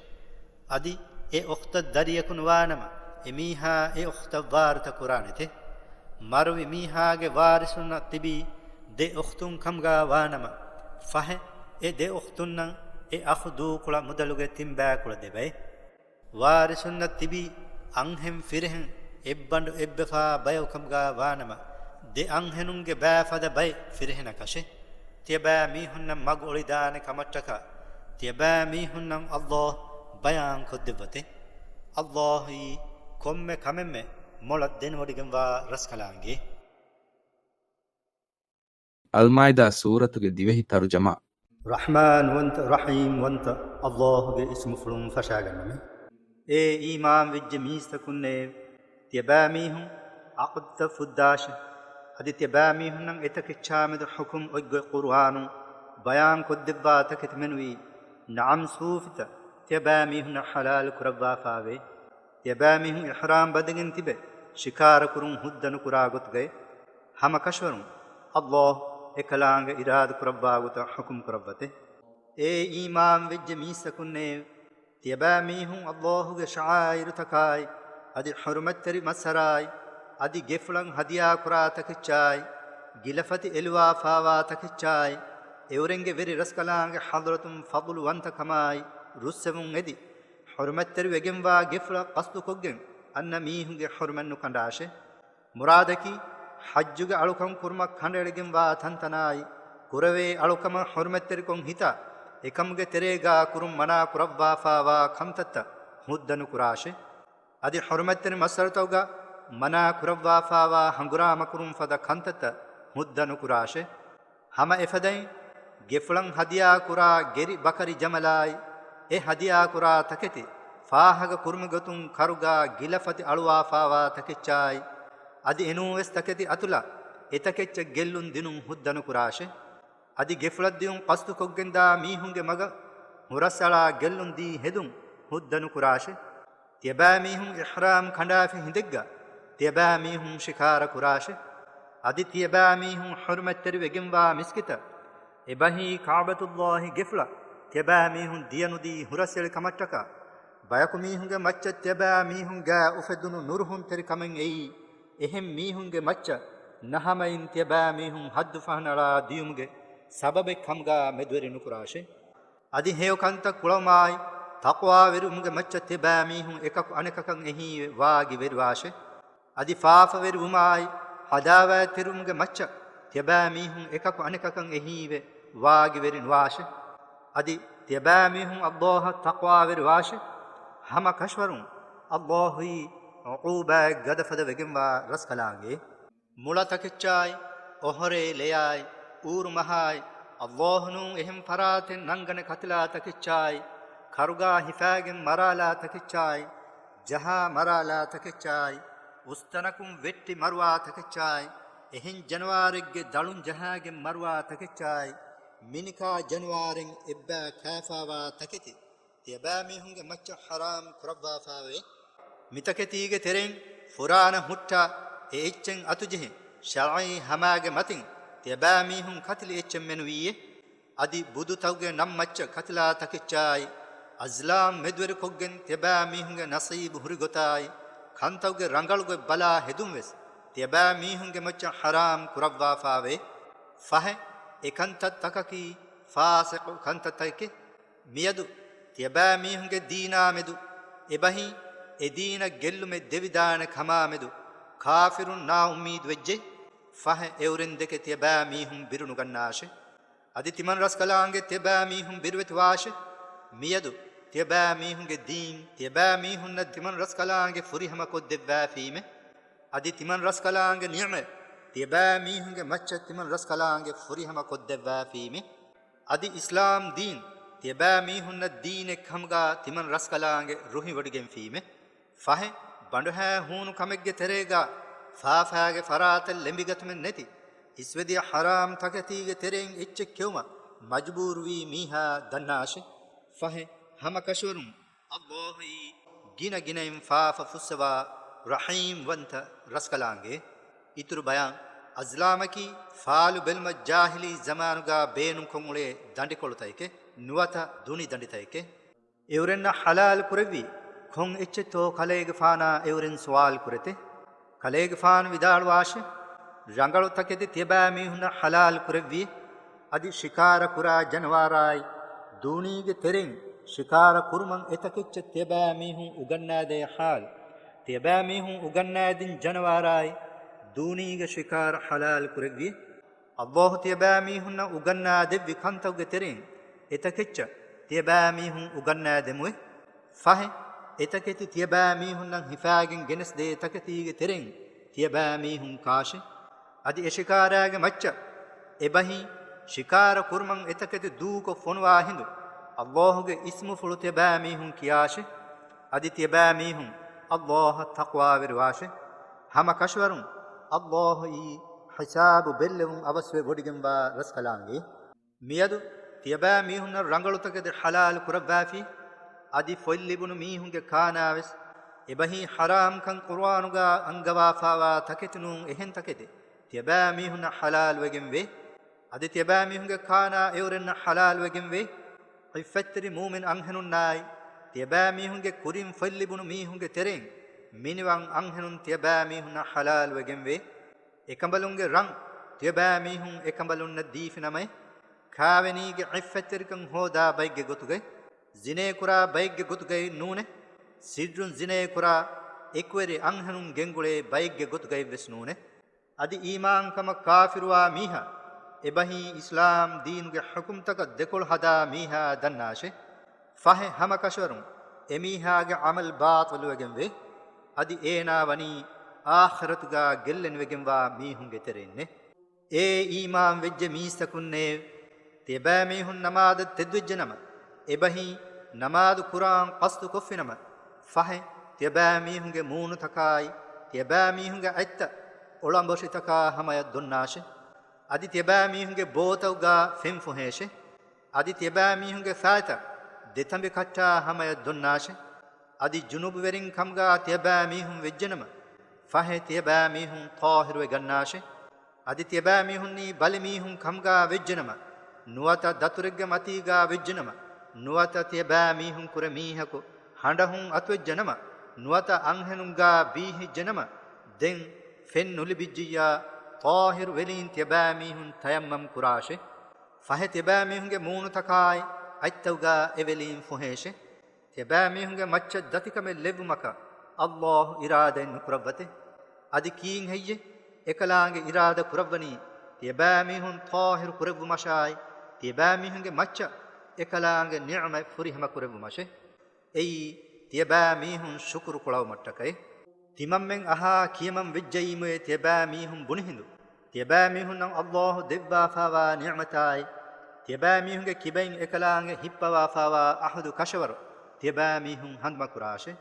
އަދި އެ އުޚްތަށް ދަރިޔަކު ނުވާނަމަ، އެމީހާ އެ އުޚްތަށް ވާރިޘަ ކުރާނެތެ. މަރުވި މީހާގެ ވާރިޘުންނަށް ތިބީ ދެ އުޚްތުން ކަމުގާ ވާނަމަ، ފަހެ އެ ދެ އުޚްތުންނަށް އެ އަޚު ދޫކުޅަ މުދަލުގެ ތިން ބައިކުޅަ ދެބައި. ވާރިޘުންނަށް ތިބީ އަންހެން ފިރިހެން އެއްބަނޑު އެއްބަފާ ބަޔަކު ކަމުގާ ވާނަމަ، ދެ އަންހެނުންގެ ބައި ފަދަ ބައެއް ފިރިހެނަކަށެ. ތިޔަބައިމީހުންނަށް މަގު އޮޅިދާނެ ކަމަށްޓަކާ، ތިޔަބައިމީހުންނަށް ﷲ ބަޔާން ކޮށްދެއްވަތެ. ﷲ އީ ކޮންމެ ކަމެއްމެ މޮޅަށް ދެނެވޮޑިގެންވާ ރަސްކަލާނގެ. އަލްމާއިދާ ސޫރަތުގެ ދިވެހި ތަރުޖަމާ. ރަޙްމާންވަންތަ، ރަޙީމްވަންތަ ﷲގެ އިސްމުފުޅުން ފަށާގަންނަމެ. އޭ އީމާންވެއްޖެ މީސްތަކުންނޭވެ! ތިޔަބައިމީހުން ޢަޤްދުތައް ފުއްދާށި. އަދި ތިޔަބައިމީހުންނަށް އެތަކެއްޗާމެދު ޙުކުމް އޮތްގޮތް ޤުރުއާނުން ބަޔާން ކޮށްދެއްވާ ތަކެތި މެނުވީ، ނަޢަމް ސޫފިތައް ތިޔަބައިމީހުންނަށް ޙަލާލު ކުރައްވާފާވޭ. ތިޔަބައިމީހުން އިޙްރާމް ބަނދެގެން ތިބެ، ޝިކާރަ ކުރުން ހުއްދަ ނުކުރާ ގޮތުގައި، ހަމަކަށަވަރުން ﷲ އެކަލާނގެ އިރާދަ ކުރައްވާ ގޮތަށް ޙުކުމް ކުރައްވަތެ. އޭ އީމާން ވެއްޖެ މީސްތަކުންނޭވެ! ތިޔަބައިމީހުން ﷲގެ ޝަޢާއިރުތަކާއި، އަދި ޙުރުމަތްތެރި މައްސަރާއި، އަދި ގެފުޅަށް ހަދިޔާ ކުރާ ތަކެއްޗާއި، ގިލަފަތި އެލުވާފާވާ ތަކެއްޗާއި، އެއުރެންގެ ވެރި ރަސްކަލާނގެ ޙަޟްރަތުން ފަޟުލުވަންތަކަމާއި ރުއްސެވުން އެދި، ޙުރުމަތްތެރިވެގެންވާ ގެފުޅަށް ޤަޞްދުކޮށްގެން އަންނަ މީހުންގެ ޙުރުމަތް ނުކަނޑާށޭ. މުރާދަކީ، ޙައްޖުގެ އަޅުކަން ކުރުމަށް ކަނޑައެޅިގެންވާ ތަންތަނާއި، ކުރެވޭ އަޅުކަމަށް ޙުރުމަތްތެރިކޮށް ހިތާ، އެކަމުގެ ތެރޭގާ ކުރުން މަނާ ކުރައްވާފާވާ ކަންތައްތައް ހުއްދަ ނުކުރާށޭ. އަދި ޙުރުމަތްތެރި މައްސަރުތަކުގަ މަނާ ކުރައްވާފާވާ ހަނގުރާމަކުރުން ފަދަ ކަންތައްތައް ހުއްދަ ނުކުރާށޭ. ހަމަ އެފަދައިން، ގެފުޅަށް ހަދިޔާ ކުރާ ގެރި ބަކަރި ޖަމަލާއި، އެ ހަދިޔާ ކުރާ ތަކެތި ފާހަގަ ކުރުމުގެ ގޮތުން ކަރުގާ ގިލަފަތި އަޅުވާފާވާ ތަކެއްޗާއި، އަދި އެނޫންވެސް ތަކެތި އަތުލާ، އެތަކެއްޗަށް ގެއްލުން ދިނުން ހުއްދަ ނުކުރާށޭ. އަދި ގެފުޅަށް ދިޔުން ޤަޞްދުކޮށްގެންދާ މީހުންގެ މަގަށް ހުރަސްއަޅާ ގެއްލުން ދީ ހެދުން ހުއްދަ ނުކުރާށޭ. ތިޔަބައިމީހުން އިޙްރާމް ކަނޑާފި ހިނދެއްގަ ތިޔަބައިމީހުން ޝިކާރަ ކުރާށޭ. އަދި ތިޔަބައިމީހުން ޙުރުމަތްތެރިވެގެންވާ މިސްކިތަށް، އެބަހީ ކަޢުބަތުﷲގެ ގެފުޅަށް، ތިޔަބައިމީހުން ދިޔަނުދީ ހުރަސްއެޅި ކަމަށްޓަކާ، ބަޔަކު މީހުންގެ މައްޗަށް ތިޔަބައިމީހުން ގާ އުފެދުނު ނުރުހުންތެރި ކަމެއް އެއީ، އެހެން މީހުންގެ މައްޗަށް ނަހަމައިން ތިޔަބައިމީހުން ހައްދު ފަހަނަޅާ ދިޔުމުގެ ސަބަބެއް ކަމުގާ މެދުވެރި ނުކުރާށޭ. އަދި ހެޔޮ ކަންތައް ކުޅަވުމާއި، ތަޤްވާވެރިވުމުގެ މައްޗަށް ތިޔަބައިމީހުން އެކަކު އަނެކަކަށް އެހީވެ ވާގިވެރިވާށެ. އަދި ފާފަވެރިވުމާއި ހަދާވާތެރިވުމުގެ މައްޗަށް ތިޔަބައިމީހުން އެކަކު އަނެކަކަށް އެހީވެ ވާގިވެރިނުވާށެ. އަދި ތިޔަބައިމީހުން ﷲ އަށް ތަޤްވާވެރިވާށެ. ހަމަ ކަށަވަރުން ﷲ އީ ޢުޤޫބާތް ގަދަފަދަ ވެގެންވާ ރަސްކަލާނގެ. މުޅަ ތަކެއްޗާއި، އޮހޮރޭ ލެޔާއި، އޫރު މަހާއި، ﷲ ނޫން އެހެން ފަރާތެއް ނަންގަނެ ކަތިލާ ތަކެއްޗާއި، ކަރުގާ ހިފާގެން މަރާލާ ތަކެއްޗާއި، ޖަހާ މަރާލާ ތަކެއްޗާއި، އުސްތަނަކުން ވެއްޓި މަރުވާ ތަކެއްޗާއި، އެހެން ޖަނަވާރެއްގެ ދަޅުން ޖަހާގެން މަރުވާ ތަކެއްޗާއި، މިނިކާ ޖަނަވާރެއް އެއްބައި ކާފާވާ ތަކެތި، ތިޔަބައިމީހުންގެ މައްޗަށް ޙަރާމް ކުރައްވާފާވޭ. މިތަކެތީގެ ތެރެއިން ފުރާނަ ހުއްޓާ އެ އެއްޗެއް އަތުޖެހި، ޝަރްޢީ ހަމާގެ މަތިން ތިޔަބައިމީހުން ކަތިލި އެއްޗެއް މެނުވީއޭ. އަދި ބުދުތަކުގެ ނަން މައްޗަށް ކަތިލާ ތަކެއްޗާއި، އަޒްލާމް މެދުވެރިކޮށްގެން ތިޔަބައިމީހުންގެ ނަސީބު ހުރި ގޮތާއި، ކަންތަކުގެ ރަނގަޅު ގޮތް ބަލާ ހެދުން ވެސް ތިޔަބައިމީހުންގެ މައްޗަށް ޙަރާމް ކުރައްވާފާވޭ. ފަހެ، އެ ކަންތައްތަކަކީ ފާސިޤު ކަންތައްތަކެކޭ. މިއަދު ތިޔަބައިމީހުންގެ ދީނާ މެދު، އެބަހީ އެ ދީނަށް ގެއްލުމެއް ދެވިދާނެ ކަމާ މެދު، ކާފިރުން ނާއުއްމީދު ވެއްޖެ. ފަހެ، އެއުރެން ދެކެ ތިޔަބައިމީހުން ބިރުނުގަންނާށެ. އަދި ތިމަން ރަސްކަލާނގެ ތިޔަބައިމީހުން ބިރުވެތިވާށެ. މިއަދު ތިޔަބައިމީހުންގެ ދީން ތިޔަބައިމީހުންނަށް ތިމަން ރަސްކަލާނގެ ފުރިހަމަ ކޮށްދެއްވާފީމެ. އަދި ތިމަން ރަސްކަލާނގެ ނިޢުމަތް ތިޔަބައިމީހުންގެ މައްޗަށް ތިމަން ރަސްކަލާނގެ ފުރިހަމަ ކޮށްދެއްވާފީމެ. އަދި އިސްލާމް ދީން ތިޔަބައިމީހުންނަށް ދީނެއް ކަމުގާ ތިމަން ރަސްކަލާނގެ ރުހިވޮޑިގެންފީމެ. ފަހެ، ބަނޑުހައި ހޫނު ކަމެއްގެ ތެރޭގާ ފާފާގެ ފަރާތަށް ލެނބިގަތުމެއް ނެތި، އިސްވެދިޔަ ޙަރާމް ތަކެތީގެ ތެރެއިން އެއްޗެއް ކެއުމަށް މަޖުބޫރުވީ މީހާ ދަންނާށެ. ފަހެ، ހަމަ ކަށަވަރުން ﷲ އީ ގިނަ ގިނައިން ފާފަ ފުއްސަވާ ރަޙީމް ވަންތަ ރަސްކަލާނގެ. އިތުރު ބަޔާން، އަޒްލާމަކީ ފާލު ބެލުމަށް ޖާހިލީ ޒަމާނުގާ ބޭނުންކޮށް އުޅޭ ދަނޑިކޮޅުތަކެކޭ، ނުވަތަ ދުނި ދަނޑިތަކެކޭ. އެއުރެންނަށް ޙަލާލު ކުރެއްވީ ކޮން އެއްޗެއްތޯ ކަލޭގެފާނާ އެއުރެން ސުވާލު ކުރެތެ. ކަލޭގެފާނު ވިދާޅުވާށެ، ރަނގަޅު ތަކެތި ތިޔަބައިމީހުންނަށް ޙަލާލު ކުރެއްވިއޭ. އަދި ޝިކާރަ ކުރާ ޖަނަވާރާއި، ދޫނީގެ ތެރެއިން ޝިކާރަ ކުރުމަށް އެތަކެއްޗަށް ތިޔަބައިމީހުން އުގަންނާދޭ ޙާލު، ތިޔަބައިމީހުން އުގަންނާދިން ޖަނަވާރާއި، ދޫނީގެ ޝިކާރަ ޙަލާލު ކުރެއްވިއޭ. ﷲ ތިޔަބައިމީހުންނަށް އުގަންނާދެއްވި ކަންތަކުގެ ތެރެއިން އެތަކެއްޗަށް ތިޔަބައިމީހުން އުގަންނާދެމުވެ. ފަހެ، އެތަކެތި ތިޔަބައިމީހުންނަށް ހިފާގެން ގެނެސްދޭ ތަކެތީގެ ތެރެއިން ތިޔަބައިމީހުން ކާށެ. އަދި އެ ޝިކާރާގެ މައްޗަށް އެބަހީ ޝިކާރަ ކުރުމަށް އެތަކެތި ދޫކޮށް ފޮނުވާ ހިނދު، ﷲ ގެ އިސްމުފުޅު ތިޔަބައިމީހުން ކިޔާށެ. އަދި ތިޔަބައިމީހުން ﷲ އަށް ތަޤްވާވެރިވާށެ. ހަމަ ކަށަވަރުން ﷲ އީ ޙިސާބު ބެއްލެވުން އަވަސްވެ ވޮޑިގެންވާ ރަސްކަލާނގެ. މިއަދު ތިޔަބައިމީހުންނަށް ރަނގަޅުތަކެތި ޙަލާލު ކުރައްވާފި، އަދި ފޮތްލިބުނު މީހުންގެ ކާނާވެސް އެބަހީ ޙަރާމްކަން ޤުރުއާނުގާ އަންގަވާފާވާ ތަކެތި ނޫން އެހެން ތަކެތި ތިޔަބައިމީހުންނަށް ޙަލާލުވެގެންވޭ. އަދި ތިޔަބައިމީހުންގެ ކާނާ އެއުރެންނަށް ޙަލާލުވެގެންވޭ. ޢިއްފަތްތެރި މޫމިން އަންހެނުންނާއި، ތިޔަބައިމީހުންގެ ކުރިން ފޮތްލިބުނު މީހުންގެ ތެރެއިން މިނިވަން އަންހެނުން ތިޔަބައިމީހުންނަށް ޙަލާލުވެގެންވޭ. އެކަނބަލުންގެ ރަން ތިޔަބައިމީހުން އެކަނބަލުންނަށް ދީފިނަމަވެ. ކާވެނީގެ ޢިއްފަތްތެރިކަން ހޯދާ ބައެއްގެ ގޮތުގައި، ޒިނޭކުރާ ބައެއްގެ ގޮތުގައި ނޫނޭ، ސިއްރުން ޒިނޭކުރާ އެކުވެރި އަންހެނުން ގެންގުޅޭ ބައެއްގެ ގޮތުގައިވެސް ނޫނޭ. އަދި އީމާންކަމަށް ކާފިރުވާ މީހާ، އެބަހީ އިސްލާމް ދީނުގެ ޙުކުމްތަކަށް ދެކޮޅު ހަދާ މީހާ ދަންނާށޭ. ފަހެ ހަމަ ކަށަވަރުން އެމީހާގެ ޢަމަލް ބާޠިލުވެގެންވޭ. އަދި އޭނާ ވަނީ އާޚިރަތުގާ ގެއްލެނިވެގެންވާ މީހުންގެ ތެރެއިންނޭ. އޭ އީމާން ވެއްޖެ މީސްތަކުންނޭވެ! ތިޔަބައިމީހުން ނަމާދަށް ތެދުވެއްޖެނަމަ، އެބަހީ ނަމާދު ކުރާން ޤަޞްދު ކޮށްފިނަމަ، ފަހެ ތިޔަބައިމީހުންގެ މޫނުތަކާއި، ތިޔަބައިމީހުންގެ އަތްތައް އޮޅަނބޮށިތަކާ ހަމަޔަށް ދޮންނާށޭ. އަދި ތިޔަބައިމީހުންގެ ބޯތަކުގާ ފެން ފުހޭށޭ. އަދި ތިޔަބައިމީހުންގެ ފައިތައް ދެތަނބި ކައްޓާ ހަމަޔަށް ދޮންނާށޭ. އަދި ޖުނުބުވެރިން ކަމުގާ ތިޔަބައިމީހުން ވެއްޖެނަމަ، ފަހެ ތިޔަބައިމީހުން ޠާހިރުވެ ގަންނާށޭ. އަދި ތިޔަބައިމީހުންނީ ބަލިމީހުން ކަމުގާ ވެއްޖެނަމަ، ނުވަތަ ދަތުރެއްގެ މަތީގާ ވެއްޖެނަމަ، ނުވަތަ ތިޔަބައިމީހުން ކުރެ މީހަކު ހަނޑަހުން އަތުވެއްޖެނަމަ، ނުވަތަ އަންހެނުންގާ ބީހިއްޖެނަމަ، ދެން ފެން ނުލިބިއްޖިއްޔާ، ޠާހިރު ވެލީން ތިޔަބައިމީހުން ތަޔައްމަމް ކުރާށޭ. ފަހެ ތިޔަބައިމީހުންގެ މޫނުތަކާއި އަތްތަކުގާ އެ ވެލީން ފުހޭށޭ. ތިޔަބައިމީހުންގެ މައްޗަށް ދަތިކަމެއް ލެއްވުމަކަށް ﷲ އިރާދައެއް ނުކުރައްވަތެ. އަދި ކީއްހެއްޔެ އެކަލާނގެ އިރާދަ ކުރައްވަނީ ތިޔަބައިމީހުން ޠާހިރު ކުރެއްވުމަށާއި، ތިޔަބައިމީހުންގެ މައްޗަށް އެކަލާނގެ ނިޢުމަތް ފުރިހަމަ ކުރެއްވުމަށެ؟ އެއީ، ތިޔަބައިމީހުން ޝުކުރު ކުޅަވުމަށްޓަކައެ. ތިމަންމެން އަހާ ކިޔަމަން ވެއްޖައީމުއޭ ތިޔަބައިމީހުން ބުނި ހިނދު، ތިޔަބައިމީހުންނަށް ﷲ ދެއްވާފާވާ ނިޢުމަތާއި، ތިޔަބައިމީހުންގެ ކިބައިން އެކަލާނގެ ހިއްޕަވާފާވާ އަހުދު ކަށަވަރު ތިޔަބައިމީހުން ހަނދުމަކުރާށެ.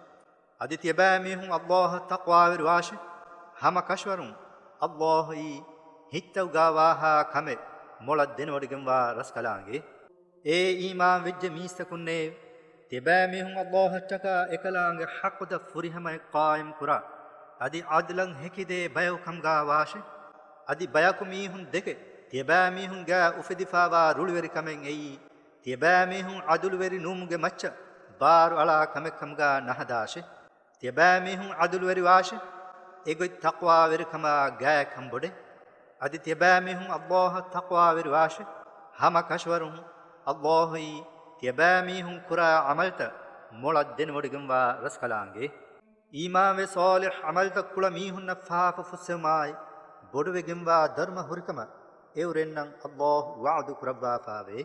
އަދި ތިޔަބައިމީހުން ﷲ އަށް ތަޤްވާވެރިވާށެ. ހަމަ ކަށަވަރުން ﷲ އީ ހިތަށް އުގާވާހާ ކަމެއް މޮޅަށް ދެނެވޮޑިގެންވާ ރަސްކަލާނގެ. އޭ އީމާން ވެއްޖެ މީސްތަކުންނޭ! ތިޔަބައިމީހުން ﷲ އަށްޓަކާ އެކަލާނގެ ޙައްޤުތައް ފުރިހަމައަށް ޤާއިމް ކުރާ، އަދި ޢަދުލަށް ހެކިދޭ ބަޔަކު ކަމުގާ ވާށެ. އަދި ބަޔަކު މީހުން ދެކެ ތިޔަބައިމީހުން ގާ އުފެދިފާވާ ރުޅިވެރިކަމެއް އެއީ، ތިޔަބައިމީހުން ޢަދުލުވެރި ނޫމުގެ މައްޗަށް ބާރު އަޅާ ކަމެއް ކަމުގާ ނަހަދާށެ. ތިޔަބައިމީހުން ޢަދުލުވެރިވާށެ. އެގޮތް ތަޤްވާވެރިކަމާ ގާތް ކަންބޮޑެއް. އަދި ތިޔަބައިމީހުން ﷲ އަށް ތަޤްވާވެރިވާށެ. ހަމަ ކަށަވަރުން ﷲ އީ ތިޔަބައިމީހުން ކުރާ ޢަމަލުތައް މޮޅަށް ދެނެވޮޑިގެންވާ ރަސްކަލާނގެ. އީމާންވެ ޞާލިޙް ޢަމަލުތައް ކުޅަ މީހުންނަށް ފާފަ ފުއްސެވުމާއި، ބޮޑުވެގެންވާ ދަރުމަ ހުރިކަމަށް އެއުރެންނަށް ﷲ ވަޢުދު ކުރައްވާފާވޭ.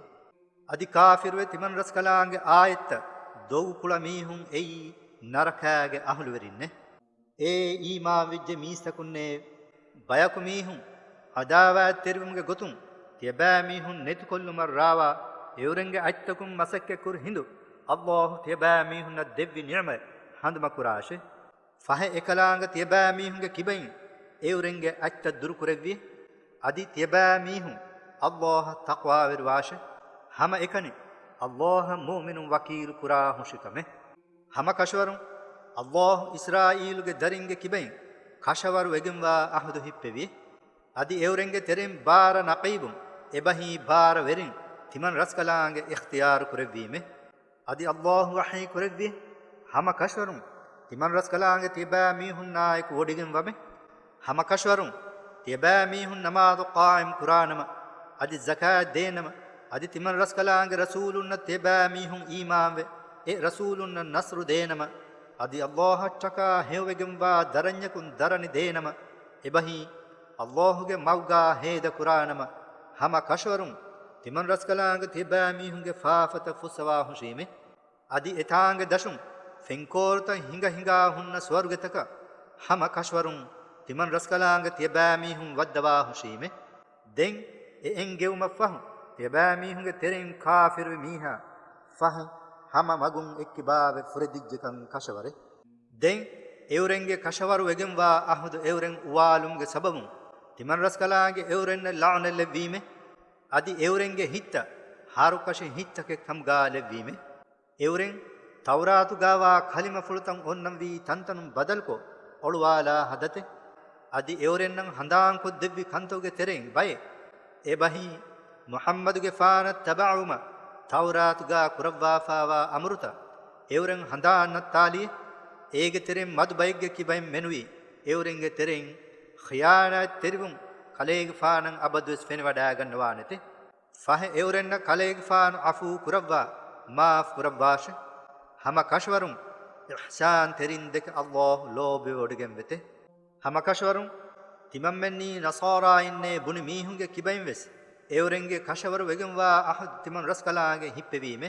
އަދި ކާފިރުވެ ތިމަން ރަސްކަލާނގެ އާޔަތްތައް ދޮގުކުޅަ މީހުން އެއީ ނަރަކާގެ އަހުލުވެރިންނެ. އޭ އީމާންވެއްޖެ މީސްތަކުންނޭ! ބަޔަކު މީހުން ޢަދާވާތްތެރިވުމުގެ ގޮތުން ތިޔަބައިމީހުން ނެތިކޮށްލުމަށް ރާވާ، އެއުރެންގެ އަތްތަކުން މަސައްކަތް ކުރި ހިނދު، ﷲ ތިޔަބައިމީހުންނަށް ދެއްވި ނިޢުމަތް ހަނދުމަކުރާށެ. ފަހެ އެކަލާނގެ ތިޔަބައިމީހުންގެ ކިބައިން އެއުރެންގެ އަތްތައް ދުރުކުރެއްވި. އަދި ތިޔަބައިމީހުން ﷲ އަށް ތަޤްވާވެރިވާށެ. ހަމަ އެކަނި ﷲ އަށް މުއުމިނުން ވަކީލު ކުރާ ހުށިކަމެއް. ހަމަ ކަށަވަރުން ﷲ އިސްރާއީލުގެ ދަރިންގެ ކިބައިން ކަށަވަރު ވެގެންވާ އަހުދު ހިއްޕެވި. އަދި އެއުރެންގެ ތެރެއިން ބާރަ ނަޤީބުން އެބަހީ ބާރަ ވެރިން ތިމަން ރަސްކަލާނގެ އިޚްތިޔާރު ކުރެއްވީމެ. އަދި ﷲ ވަޙީ ކުރެއްވި، ހަމަ ކަށަވަރުން ތިމަން ރަސްކަލާނގެ ތިޔަބައިމީހުންނާއެކު ވޮޑިގެންވަމެ. ހަމަ ކަށަވަރުން ތިޔަބައިމީހުން ނަމާދު ޤާއިމް ކުރާނަމަ، އަދި ޒަކާތް ދޭނަމަ، އަދި ތިމަން ރަސްކަލާނގެ ރަސޫލުންނަށް ތިޔަބައިމީހުން އީމާންވެ، އެ ރަސޫލުންނަށް ނަޞްރު ދޭނަމަ، އަދި ﷲ އަށްޓަކާ ހެޔޮވެގެންވާ ދަރަންޏަކުން ދަރަނި ދޭނަމަ، އެބަހީ ﷲ ގެ މަގުގާ ހޭދަ ކުރާނަމަ، ހަމަ ކަށަވަރުން ތިމަން ރަސްކަލާނގެ ތިޔަބައިމީހުންގެ ފާފަތައް ފުއްސަވާ ހުށީމެ. އަދި އެތާނގެ ދަށުން ފެންކޯރުތައް ހިނގަ ހިނގާ ހުންނަ ސުވަރުގެތަކަށް ހަމަ ކަށަވަރުން ތިމަން ރަސްކަލާނގެ ތިޔަބައިމީހުން ވައްދަވާ ހުށީމެ. ދެން އެ އެންގެވުމަށްފަހު ތިޔަބައިމީހުންގެ ތެރެއިން ކާފިރުވި މީހާ ފަހެ ހަމަ މަގުން އެއްކިބާވެ ފުރެދިއްޖެކަން ކަށަވަރެއް. ދެން އެއުރެންގެ ކަށަވަރު ވެގެންވާ އަހުދު އެއުރެން އުވާލުމުގެ ސަބަބުން ތިމަން ރަސްކަލާނގެ އެއުރެންނަށް ލަޢުނަތް ލެއްވީމެ. އަދި އެއުރެންގެ ހިތްތައް ހަރުކަށި ހިތްތަކެއް ކަމުގާ ލެއްވީމެ. އެއުރެން ތައުރާތުގާވާ ކަލިމަފުޅުތައް އޮންނަންވީ ތަންތަނުން ބަދަލުކޮށް އޮޅުވާލާ ހަދަތެ. އަދި އެއުރެންނަށް ހަނދާންކޮށްދެއްވި ކަންތައްގެ ތެރެއިން ބައެއް، އެބަހީ، މުޙައްމަދުގެފާނަށް ތަބަޢުވުމަށް ތައުރާތުގާ ކުރައްވާފާވާ އަމުރުތައް އެއުރެން ހަނދާން ނައްތާލީ، އޭގެ ތެރެއިން މަދު ބައެއްގެ ކިބައިން މެނުވީ، އެއުރެންގެ ތެރެއިން ޚިޔާނާތްތެރިވުން ކަލޭގެފާނަށް އަބަދުވެސް ފެނިވަޑައިގަންނަވާނެތެ. ފަހެ އެއުރެންނަށް ކަލޭގެފާނު ޢަފޫ ކުރައްވާ، މާފު ކުރައްވާށެ. ހަމަ ކަށަވަރުން އިޙްސާންތެރިން ދެކެ ﷲ ލޯބިވެވޮޑިގެންވެތެ. ހަމަ ކަށަވަރުން ތިމަންމެންނީ ނަޞާރާއިންނޭ ބުނި މީހުންގެ ކިބައިން ވެސް އެއުރެންގެ ކަށަވަރު ވެގެންވާ އަހުދު ތިމަން ރަސްކަލާނގެ ހިއްޕެވީމެ.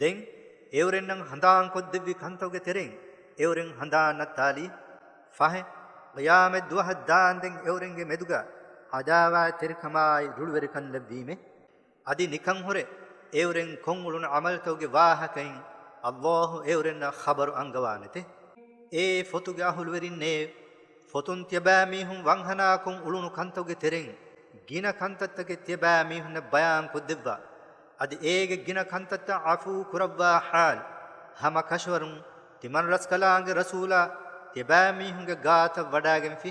ދެން އެއުރެންނަށް ހަނދާންކޮށްދެއްވި ކަންތަކުގެ ތެރެއިން އެއުރެން ހަނދާން ނައްތާލީ. ފަހެ، ޤިޔާމަތް ދުވަހަށް ދާންދެން އެއުރެންގެ މެދުގަ ޢަދާވާތްތެރިކަމާއި ރުޅިވެރިކަން ލެއްވީމެ. އަދި ނިކަން ހުރެ އެއުރެން ކޮށްއުޅުނު ޢަމަލުތަކުގެ ވާހަކައިން ﷲ އެއުރެންނަށް ޚަބަރު އަންގަވާނެތެ. އޭ ފޮތުގެ އަހުލުވެރިންނޭ! ފޮތުން ތިޔަބައިމީހުން ވަންހަނާކޮށް އުޅުނު ކަންތަކުގެ ތެރެއިން ގިނަ ކަންތައްތަކެއް ތިޔަބައިމީހުންނަށް ބަޔާން ކޮށްދެއްވާ. އަދި އޭގެ ގިނަ ކަންތައްތައް ޢަފޫ ކުރައްވާ ޙާލު. ހަމަ ކަށަވަރުން ތިމަން ރަސްކަލާނގެ ރަސޫލާ ތިޔަބައިމީހުންގެ ގާތަށް ވަޑައިގެންފި.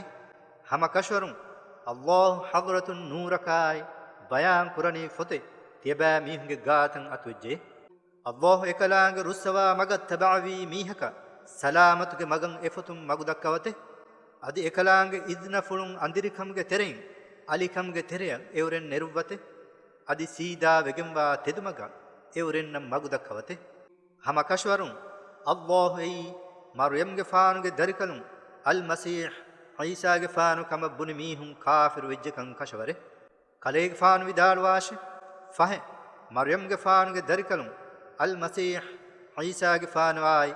ހަމަ ކަށަވަރުން ﷲ ޙަޟްރަތުން ނޫރަކާއި ބަޔާން ކުރަނީ ފޮތެއް ތިޔަބައިމީހުންގެ ގާތަށް އަތުވެއްޖެ. ﷲ އެކަލާނގެ ރުއްސަވާ މަގަށް ތަބަޢަވީ މީހަކަށް ސަލާމަތުގެ މަގަށް އެފޮތުން މަގު ދައްކަވަތެ. އަދި އެކަލާނގެ އިޒްނަފުޅުން އަނދިރިކަމުގެ ތެރެއިން އަލިކަމުގެ ތެރެއަށް އެއުރެން ނެރުއްވަތެ. އަދި ސީދާ ވެގެންވާ ތެދުމަގަށް އެއުރެންނަށް މަގު ދައްކަވަތެ. ހަމަ ކަށަވަރުން ﷲ އެއީ މަރްޔަމްގެފާނުގެ ދަރިކަލުން އަލްމަސީޙް ޢީސާގެފާނު ކަމަށް ބުނި މީހުން ކާފިރު ވެއްޖެކަން ކަށަވަރޭ. ކަލޭގެފާނު ވިދާޅުވާށި، ފަހެ، މަރްޔަމްގެފާނުގެ ދަރިކަލުން އަލްމަސީޙް ޢީސާގެފާނުއާއި،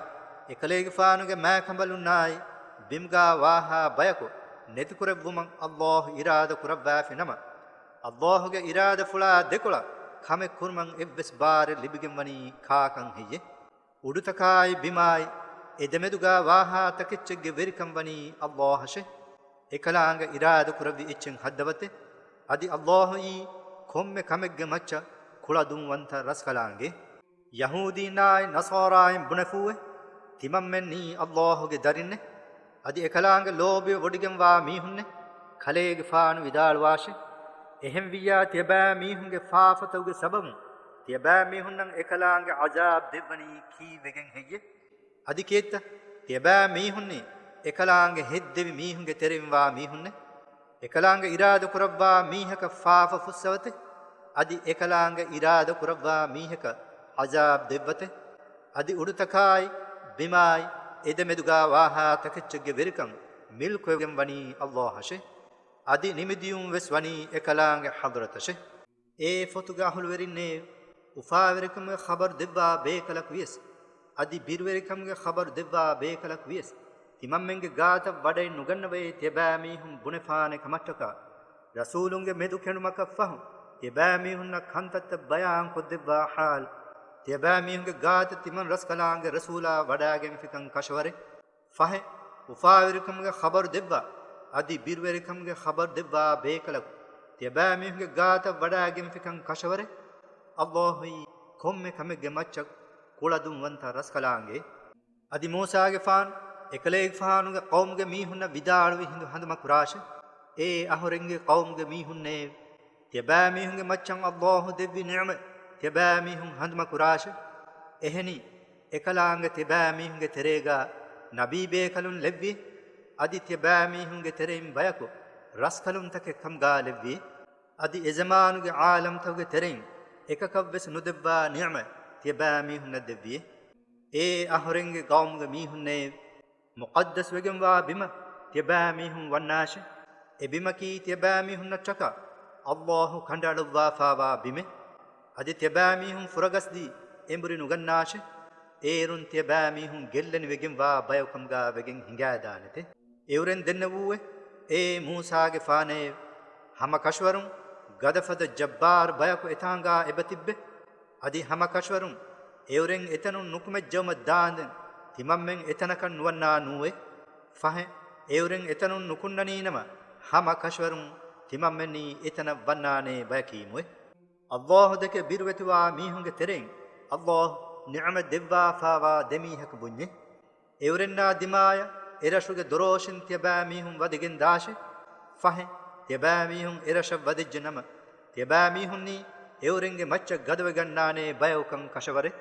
އެކަލޭގެފާނުގެ މާކަނބަލުންނާއި، ބިމުގާ ވާހާ ބަޔަކު ނެތިކުރެއްވުމަށް ﷲ އިރާދަ ކުރައްވާފި ނަމަ، ﷲގެ އިރާދަފުޅާ ދެކޮޅަށް ކަމެއް ކުރުމަށް އެއްވެސް ބާރެއް ލިބިގެންވަނީ ކާކަން ހެއްޔޭ؟ އުޑުތަކާއި ބިމާއި އެ ދެމެދުގާ ވާހާ ތަކެއްޗެއްގެ ވެރިކަން ވަނީ ﷲ އަށެ. އެކަލާނގެ އިރާދަ ކުރެއްވި އެއްޗެއް ހައްދަވަތެ. އަދި ﷲ އީ ކޮންމެ ކަމެއްގެ މައްޗަށް ކުޅަދުންވަންތަ ރަސްކަލާނގެ. ޔަހޫދީންނާއި ނަޞާރާއިން ބުނެފޫއެ، ތިމަންމެންނީ ﷲގެ ދަރިންނެ. އަދި އެކަލާނގެ ލޯބިވެ ވޮޑިގެންވާ މީހުންނެ. ކަލޭގެފާނު ވިދާޅުވާށެ، އެހެންވިއްޔާ ތިޔަބައިމީހުންގެ ފާފަތަކުގެ ސަބަބުން ތިޔަބައިމީހުންނަށް އެކަލާނގެ ޢަޒާބް ދެއްވަނީ ކީއްވެގެން ހެއްޔެ؟ އަދި ކިއެއްތަ؟ ތިޔަބައިމީހުންނީ އެކަލާނގެ ހެއްދެވި މީހުންގެ ތެރެއިން ވާ މީހުންނެ. އެކަލާނގެ އިރާދަ ކުރައްވާ މީހަކަށް ފާފަ ފުއްސަވަތެ. އަދި އެކަލާނގެ އިރާދަ ކުރައްވާ މީހަކަށް ޢަޒާބް ދެއްވަތެ. އަދި އުޑުތަކާއި ބިމާއި އެދެމެދުގާ ވާހާ ތަކެއްޗެއްގެ ވެރިކަން މިލްކުވެގެން ވަނީ ﷲ އަށެ. އަދި ނިމިދިޔުން ވެސް ވަނީ އެކަލާނގެ ޙަޟްރަތަށެ. އޭ ފޮތުގެ އަހުލުވެރިންނޭ، އުފާވެރިކަމުގެ ޚަބަރު ދެއްވާ ބޭކަލަކު ވިޔަސް، އަދި ބިރުވެރިކަމުގެ ޚަބަރު ދެއްވާ ބޭކަލަކު ވިޔަސް، ތިމަންމެންގެ ގާތަށް ވަޑައެއް ނުގަންނަވައޭ ތިޔަބައިމީހުން ބުނެފާނެ ކަމަށްޓަކާ، ރަސޫލުންގެ މެދު ކެނޑުމަކަށް ފަހު، ތިޔަބައިމީހުންނަށް ކަންތައްތައް ބަޔާން ކޮށްދެއްވާ ޙާލު، ތިޔަބައިމީހުންގެ ގާތަށް ތިމަން ރަސްކަލާނގެ ރަސޫލާ ވަޑާގެންފިކަން ކަށަވަރެއް. ފަހެ، އުފާވެރިކަމުގެ ޚަބަރު ދެއްވާ، އަދި ބިރުވެރިކަމުގެ ޚަބަރު ދެއްވާ ބޭކަލަކު، ތިޔަބައިމީހުންގެ ގާތަށް ވަޑާގެންފިކަން ކަށަވަރެއް. ﷲ އީ ކޮންމެ ކަމެއްގެ މައްޗަށް ކުޅަދުންވަންތަ ރަސްކަލާނގެ. އަދި މޫސާގެފާނު، އެކަލޭގެފާނުގެ ޤައުމުގެ މީހުންނަށް ވިދާޅުވި ހިނދު ހަނދުމަކުރާށެ. އޭ އަހުރެންގެ ޤައުމުގެ މީހުންނޭ! ތިޔަބައިމީހުންގެ މައްޗަށް ﷲ ދެއްވި ނިޢުމަތް ތިޔަބައިމީހުން ހަނދުމަކުރާށެ. އެހެނީ، އެކަލާނގެ ތިޔަބައިމީހުންގެ ތެރޭގާ ނަބީބޭކަލުން ލެއްވި، އަދި ތިޔަބައިމީހުންގެ ތެރެއިން ބަޔަކު ރަސްކަލުންތަކެއް ކަމުގާ ލެއްވި، އަދި އެޒަމާނުގެ ޢާލަމްތަކުގެ ތެރެއިން އެކަކަށްވެސް ނުދެއްވާ ނިޢުމަތް ތިޔަބައިމީހުންނަށް ދެއްވި. އޭ އަހުރެންގެ ޤައުމުގެ މީހުންނޭ! މުޤައްދަސްވެގެންވާ ބިމަށް ތިޔަބައިމީހުން ވަންނާށެ. އެ ބިމަކީ ތިޔަބައިމީހުންނަށްޓަކާ ﷲ ކަނޑައަޅުއްވާފާވާ ބިމެއް. އަދި ތިޔަބައިމީހުން ފުރަގަސްދީ އެނބުރި ނުގަންނާށެ. އޭރުން ތިޔަބައިމީހުން ގެއްލެނިވެގެންވާ ބަޔަކު ކަމުގާ ވެގެން ހިނގާދާނެތެ. އެއުރެން ދެންނެވޫއެ، އޭ މޫސާގެފާނޭ! ހަމަ ކަށަވަރުން ގަދަފަދަ ޖައްބާރު ބަޔަކު އެތާނގާ އެބަތިއްބެ. އަދި ހަމަ ކަށަވަރުން އެއުރެން އެތަނުން ނުކުމެއްޖައުމަށް ދާނދެން ތިމަންމެން އެތަނަކަށް ނުވަންނާ ނޫއެ. ފަހެ، އެއުރެން އެތަނުން ނުކުންނަނީނަމަ، ހަމަ ކަށަވަރުން ތިމަންމެންނީ އެތަނަށް ވަންނާނޭ ބަޔަކީމުއެ. ﷲ ދެކެ ބިރުވެތިވާ މީހުންގެ ތެރެއިން ﷲ ނިޢުމަތް ދެއްވާފާވާ ދެމީހަކު ބުންޏެ. އެއުރެންނާ ދިމާޔަށް އެރަށުގެ ދޮރޯށިން ތިޔަބައިމީހުން ވަދެގެން ދާށެ. ފަހެ، ތިޔަބައިމީހުން އެރަށަށް ވަދެއްޖެ ނަމަ، ތިޔަބައިމީހުންނީ އެއުރެންގެ މައްޗަށް ގަދަވެގަންނާނޭ ބަޔަކުކަން ކަށަވަރެއް.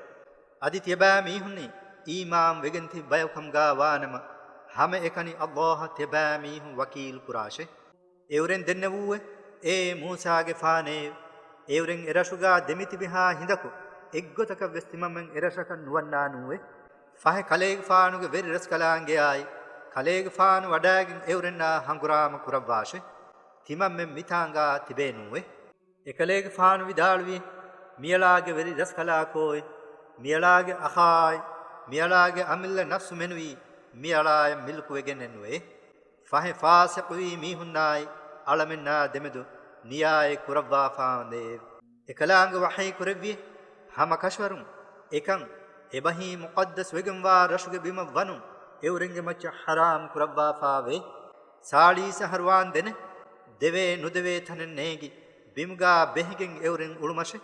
އަދި ތިޔަބައިމީހުންނީ އީމާން ވެގެން ތިބި ބަޔަކުކަމުގާ ވާނަމަ، ހަމައެކަނި ﷲ އަށް ތިޔަބައިމީހުން ވަކީލު ކުރާށެ. އެއުރެން ދެންނެވޫއެ، އޭ މޫސާގެފާނޭ! އެއުރެން އެރަށުގާ ދެމިތިބިހާ ހިނދަކު އެއްގޮތަކަށްވެސް ތިމަންމެން އެރަށަކަށް ނުވަންނާނޫއެ. ފަހެ ކަލޭގެފާނުގެ ވެރިރަސްކަލާނގެއާއި، ކަލޭގެފާނު ވަޑާގެން އެއުރެންނާ ހަނގުރާމަ ކުރައްވާށެ. ތިމަންމެން މިތާނގާ ތިބޭނޫއެ. އެކަލޭގެފާނު ވިދާޅުވި، މިއަޅާގެ ވެރި ރަސްކަލާކޯއެ، މިއަޅާގެ އަޚާއެ، މިއަޅާގެ އަމިއްލަ ނަފްސު މެނުވީ މިއަޅާޔަށް މިލްކުވެގެންނެއްނުވޭ. ފަހެ ފާސިޤުވީ މީހުންނާއި އަޅަމެންނާ ދެމެދު ނިޔާއެއް ކުރައްވާފާނދޭ. އެކަލާނގެ ވަޙީ ކުރެއްވި، ހަމަ ކަށަވަރުން އެކަން އެބަހީ މުޤައްދަސް ވެގެންވާ ރަށުގެ ބިމަށް ވަނުން އެއުރެންގެ މައްޗަށް ޙަރާމް ކުރައްވާފާވޭ. ސާޅީސް އަހަރުވާން ދެނެ، ދެވޭ ނުދެވޭ ތަނެއް ނޭނގި، ބިމުގާ ބެހިގެން އެއުރެން އުޅުމަށެ.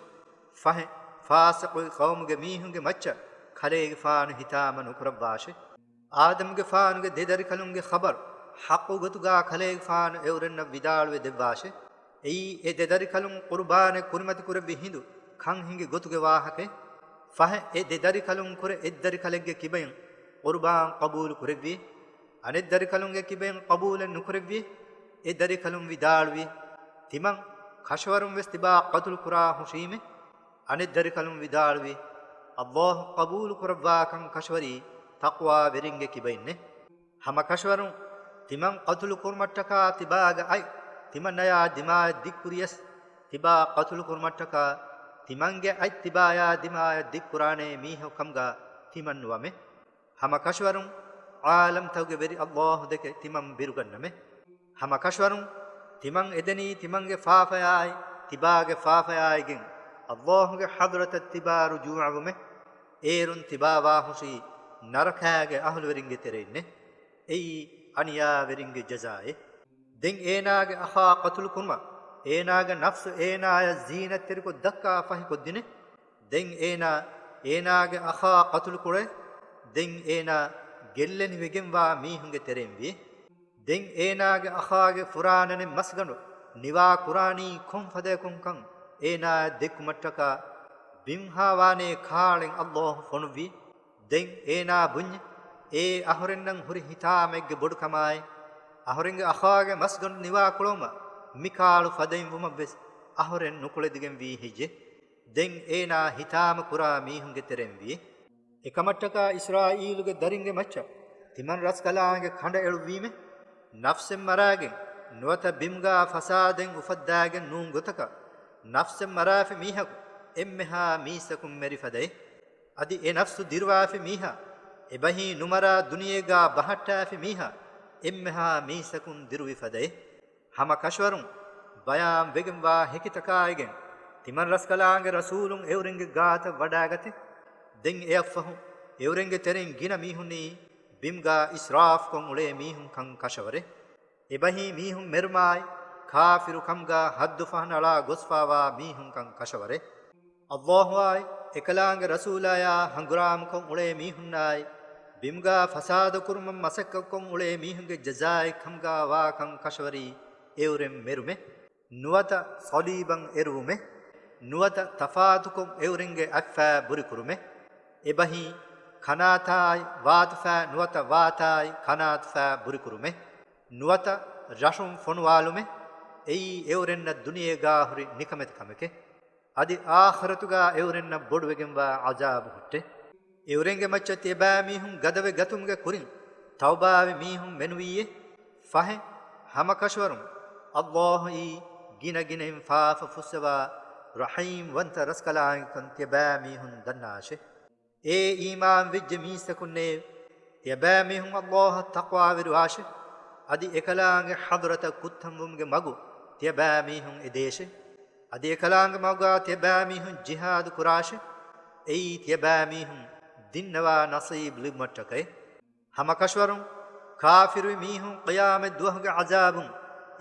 ފަހެ، ފާސިޤު ޤައުމުގެ މީހުންގެ މައްޗަށް ކަލޭގެފާނު ހިތާމަ ނުކުރައްވާށެ. އާދަމުގެފާނުގެ ދެ ދަރިކަލުންގެ ޚަބަރު ޙައްޤު ގޮތުގާ ކަލޭގެފާނު އެއުރެންނަށް ވިދާޅުވެ ދެއްވާށެ. އެއީ އެ ދެ ދަރިކަލުން ޤުރުބާނެއް ކުރިމަތިކުރެއްވި ހިނދު ކަން ހިނގި ގޮތުގެ ވާހަކައެއް. ފަހެ އެ ދެ ދަރިކަލުން ކުރެ އެއްދަރިކަލެއްގެ ކިބައިން ޤުރުބާން ޤަބޫލު ކުރެއްވި. އަނެއްދަރިކަލުންގެ ކިބައިން ޤަބޫލެއް ނުކުރެއްވި. އެ ދަރިކަލުން ވިދާޅުވި، ތިމަން ކަށަވަރުން ވެސް ތިބާ ޤަތުލު ކުރާ ހުށީމެ. އަނެއްދަރިކަލުން ވިދާޅުވި، ﷲ ޤަބޫލު ކުރައްވާކަން ކަށަވަރީ ތަޤްވާވެރިންގެ ކިބައިންނޭ. ހަމަ ކަށަވަރުން ތިމަން ޤަތުލު ކުރުމަށްޓަކާ ތިބާގެ އަތް ތިމަންނަޔާ ދިމާޔަށް ދިއްކުރިޔަސް، ތިބާ ޤަތުލު ކުރުމަށްޓަކާ ތިމަންގެ އަތް ތިބާޔާ ދިމާޔަށް ދިއްކުރާނޭ މީހަކު ކަމުގަ ތިމަން ނުވަމޭ. ހަމަ ކަށަވަރުން ޢާލަމްތަކުގެ ވެރި ﷲ ދެކެ ތިމަން ބިރުގަންނަމޭ. ހަމަ ކަށަވަރުން ތިމަން އެދެނީ ތިމަންގެ ފާފަޔާއި ތިބާގެ ފާފަޔާއިގެން ﷲ ގެ ޙަޟްރަތަށް ތިބާ ރުޖޫޢަވުމޭ. އޭރުން ތިބާވާހުށީ ނަރަކާގެ އަހުލުވެރިންގެ ތެރެއިންނޭ. އެއީ އަނިޔާވެރިންގެ ޖަޒާއޭ. ދެން އޭނާގެ އަޚާ ޤަތުލު ކުރުމަށް އޭނާގެ ނަފްސު އޭނާޔަށް ޒީނަތްތެރިކޮށް ދައްކާ ފަހިކޮށްދިނޭ. ދެން އޭނާ އޭނާގެ އަޚާ ޤަތުލު ކުރޭ. ދެން އޭނާ ގެއްލެނިވެގެންވާ މީހުންގެ ތެރެއިން ވިޔޭ. ދެން އޭނާގެ އަޚާގެ ފުރާނަނެއް މަސްގަނޑު ނިވާ ކުރާނީ ކޮން ފަދަޔަކުންކަން އޭނާޔަށް ދެއްކުމަށްޓަކާ ބިންހާވާނޭ ކާޅެން ﷲ ފޮނުއްވި. ދެން އޭނާ ބުންޏެ، އޭ އަހުރެންނަށް ހުރި ހިތާމައެއްގެ ބޮޑުކަމާއި، އަހުރެންގެ އަޚާގެ މަސްގަނޑު ނިވާކުޅައުމަށް މިކާޅު ފަދައިން ވުމަށްވެސް އަހުރެން ނުކުޅެދިގެންވީ ހެއްޔެ؟ ދެން އޭނާ ހިތާމަ ކުރާ މީހުންގެ ތެރެއިން ވިޔޭ. އެކަމަށްޓަކާ އިސްރާއީލުގެ ދަރިންގެ މައްޗަށް ތިމަން ރަސްކަލާނގެ ކަނޑައެޅުއްވީމޭ. ނަފްސެއް މަރާގެން ނުވަތަ ބިމުގާ ފަސާދައެއް އުފައްދާގެން ނޫން ގޮތަކަށް، ނަފްސެއް މަރާފި މީހަކު އެންމެހާ މީސްތަކުން މެރި ފަދައޭ. އަދި އެ ނަފްސު ދިރުވާފި މީހާ އެބަހީ ނުމަރާ ދުނިޔޭގާ ބަހައްޓާފި މީހާ އެންމެހާ މީސްތަކުން ދިރުވި ފަދައޭ. ހަމަ ކަށަވަރުން ބަޔާން ވެގެންވާ ހެކިތަކާއިގެން ތިމަން ރަސްކަލާނގެ ރަސޫލުން އެއުރެންގެ ގާތަށް ވަޑާގަތެ. ދެން އެއަށްފަހު އެއުރެންގެ ތެރެއިން ގިނަ މީހުންނީ ބިމްގާ އިސްރާފްކޮށް އުޅޭ މީހުންކަން ކަށަވަރޭ. އެބަހީ މީހުން މެރުމާއި، ކާފިރު ކަމުގާ ހައްދު ފަހަނައަޅާ ގޮސްފާވާ މީހުންކަން ކަށަވަރޭ. އައްލާހުއާއި، އެކަލާނގެ ރަސޫލާޔާ ހަނގުރާމަކޮށް އުޅޭ މީހުންނާއި، ބިމުގާ ފަސާދަކުރުމަށް މަސައްކަތްކޮށް އުޅޭ މީހުންގެ ޖަޒާއެއް ކަމުގާ ވާކަން ކަށަވަރީ އެއުރެން މެރުމެ. ނުވަތަ ޞަލީބަށް އެރުވުމެ. ނުވަތަ ތަފާތުކޮށް އެއުރެންގެ އަތްފައި ބުރިކުރުމެ. އެބަހީ ކަނާތާއި ވާތުފައި ނުވަތަ ވާތާއި ކަނާތުފައި ބުރިކުރުމެ. ނުވަތަ ރަށުން ފޮނުވާލުމެ. އެއީ އެއުރެންނަށް ދުނިޔޭގާ ހުރި ނިކަމެތި ކަމެކެ. އަދި އާޚިރަތުގާ އެއުރެންނަށް ބޮޑުވެގެންވާ ޢަޒާބު ހުއްޓެ. އެއުރެންގެ މައްޗަށް ތިޔަބައިމީހުން ގަދަވެ ގަތުމުގެ ކުރިން ތައުބާވި މީހުން މެނުވީއޭ. ފަހެ، ހަމަކަށަވަރުން އައްލާހުއީ ގިނަގިނައިން ފާފަ ފުއްސަވާ ރަޙީމް ވަންތަ ރަސްކަލާނގެކަން ތިޔަބައިމީހުން ދަންނާށޭ. އޭ އީމާން ވެއްޖެ މީސްތަކުންނޭ! ތިޔަބައިމީހުން އައްލާހަށް ތަޤްވާވެރިވާށޭ. އަދި އެކަލާނގެ ޙަޟްރަތަށް ކުއްތަންވުމުގެ މަގު ތިޔަބައިމީހުން އެދޭށޭ. އަދި އެކަލާނގެ މަގުގާ ތިޔަބައިމީހުން ޖިހާދު ކުރާށޭ. އެއީ ތިޔަބައިމީހުން ދިންނަވާ ނަޞީބު ލިބުމަށްޓަކައި. ހަމަކަށަވަރުން ކާފިރުވި މީހުން ޤިޔާމަތް ދުވަހުގެ ޢަޒާބުން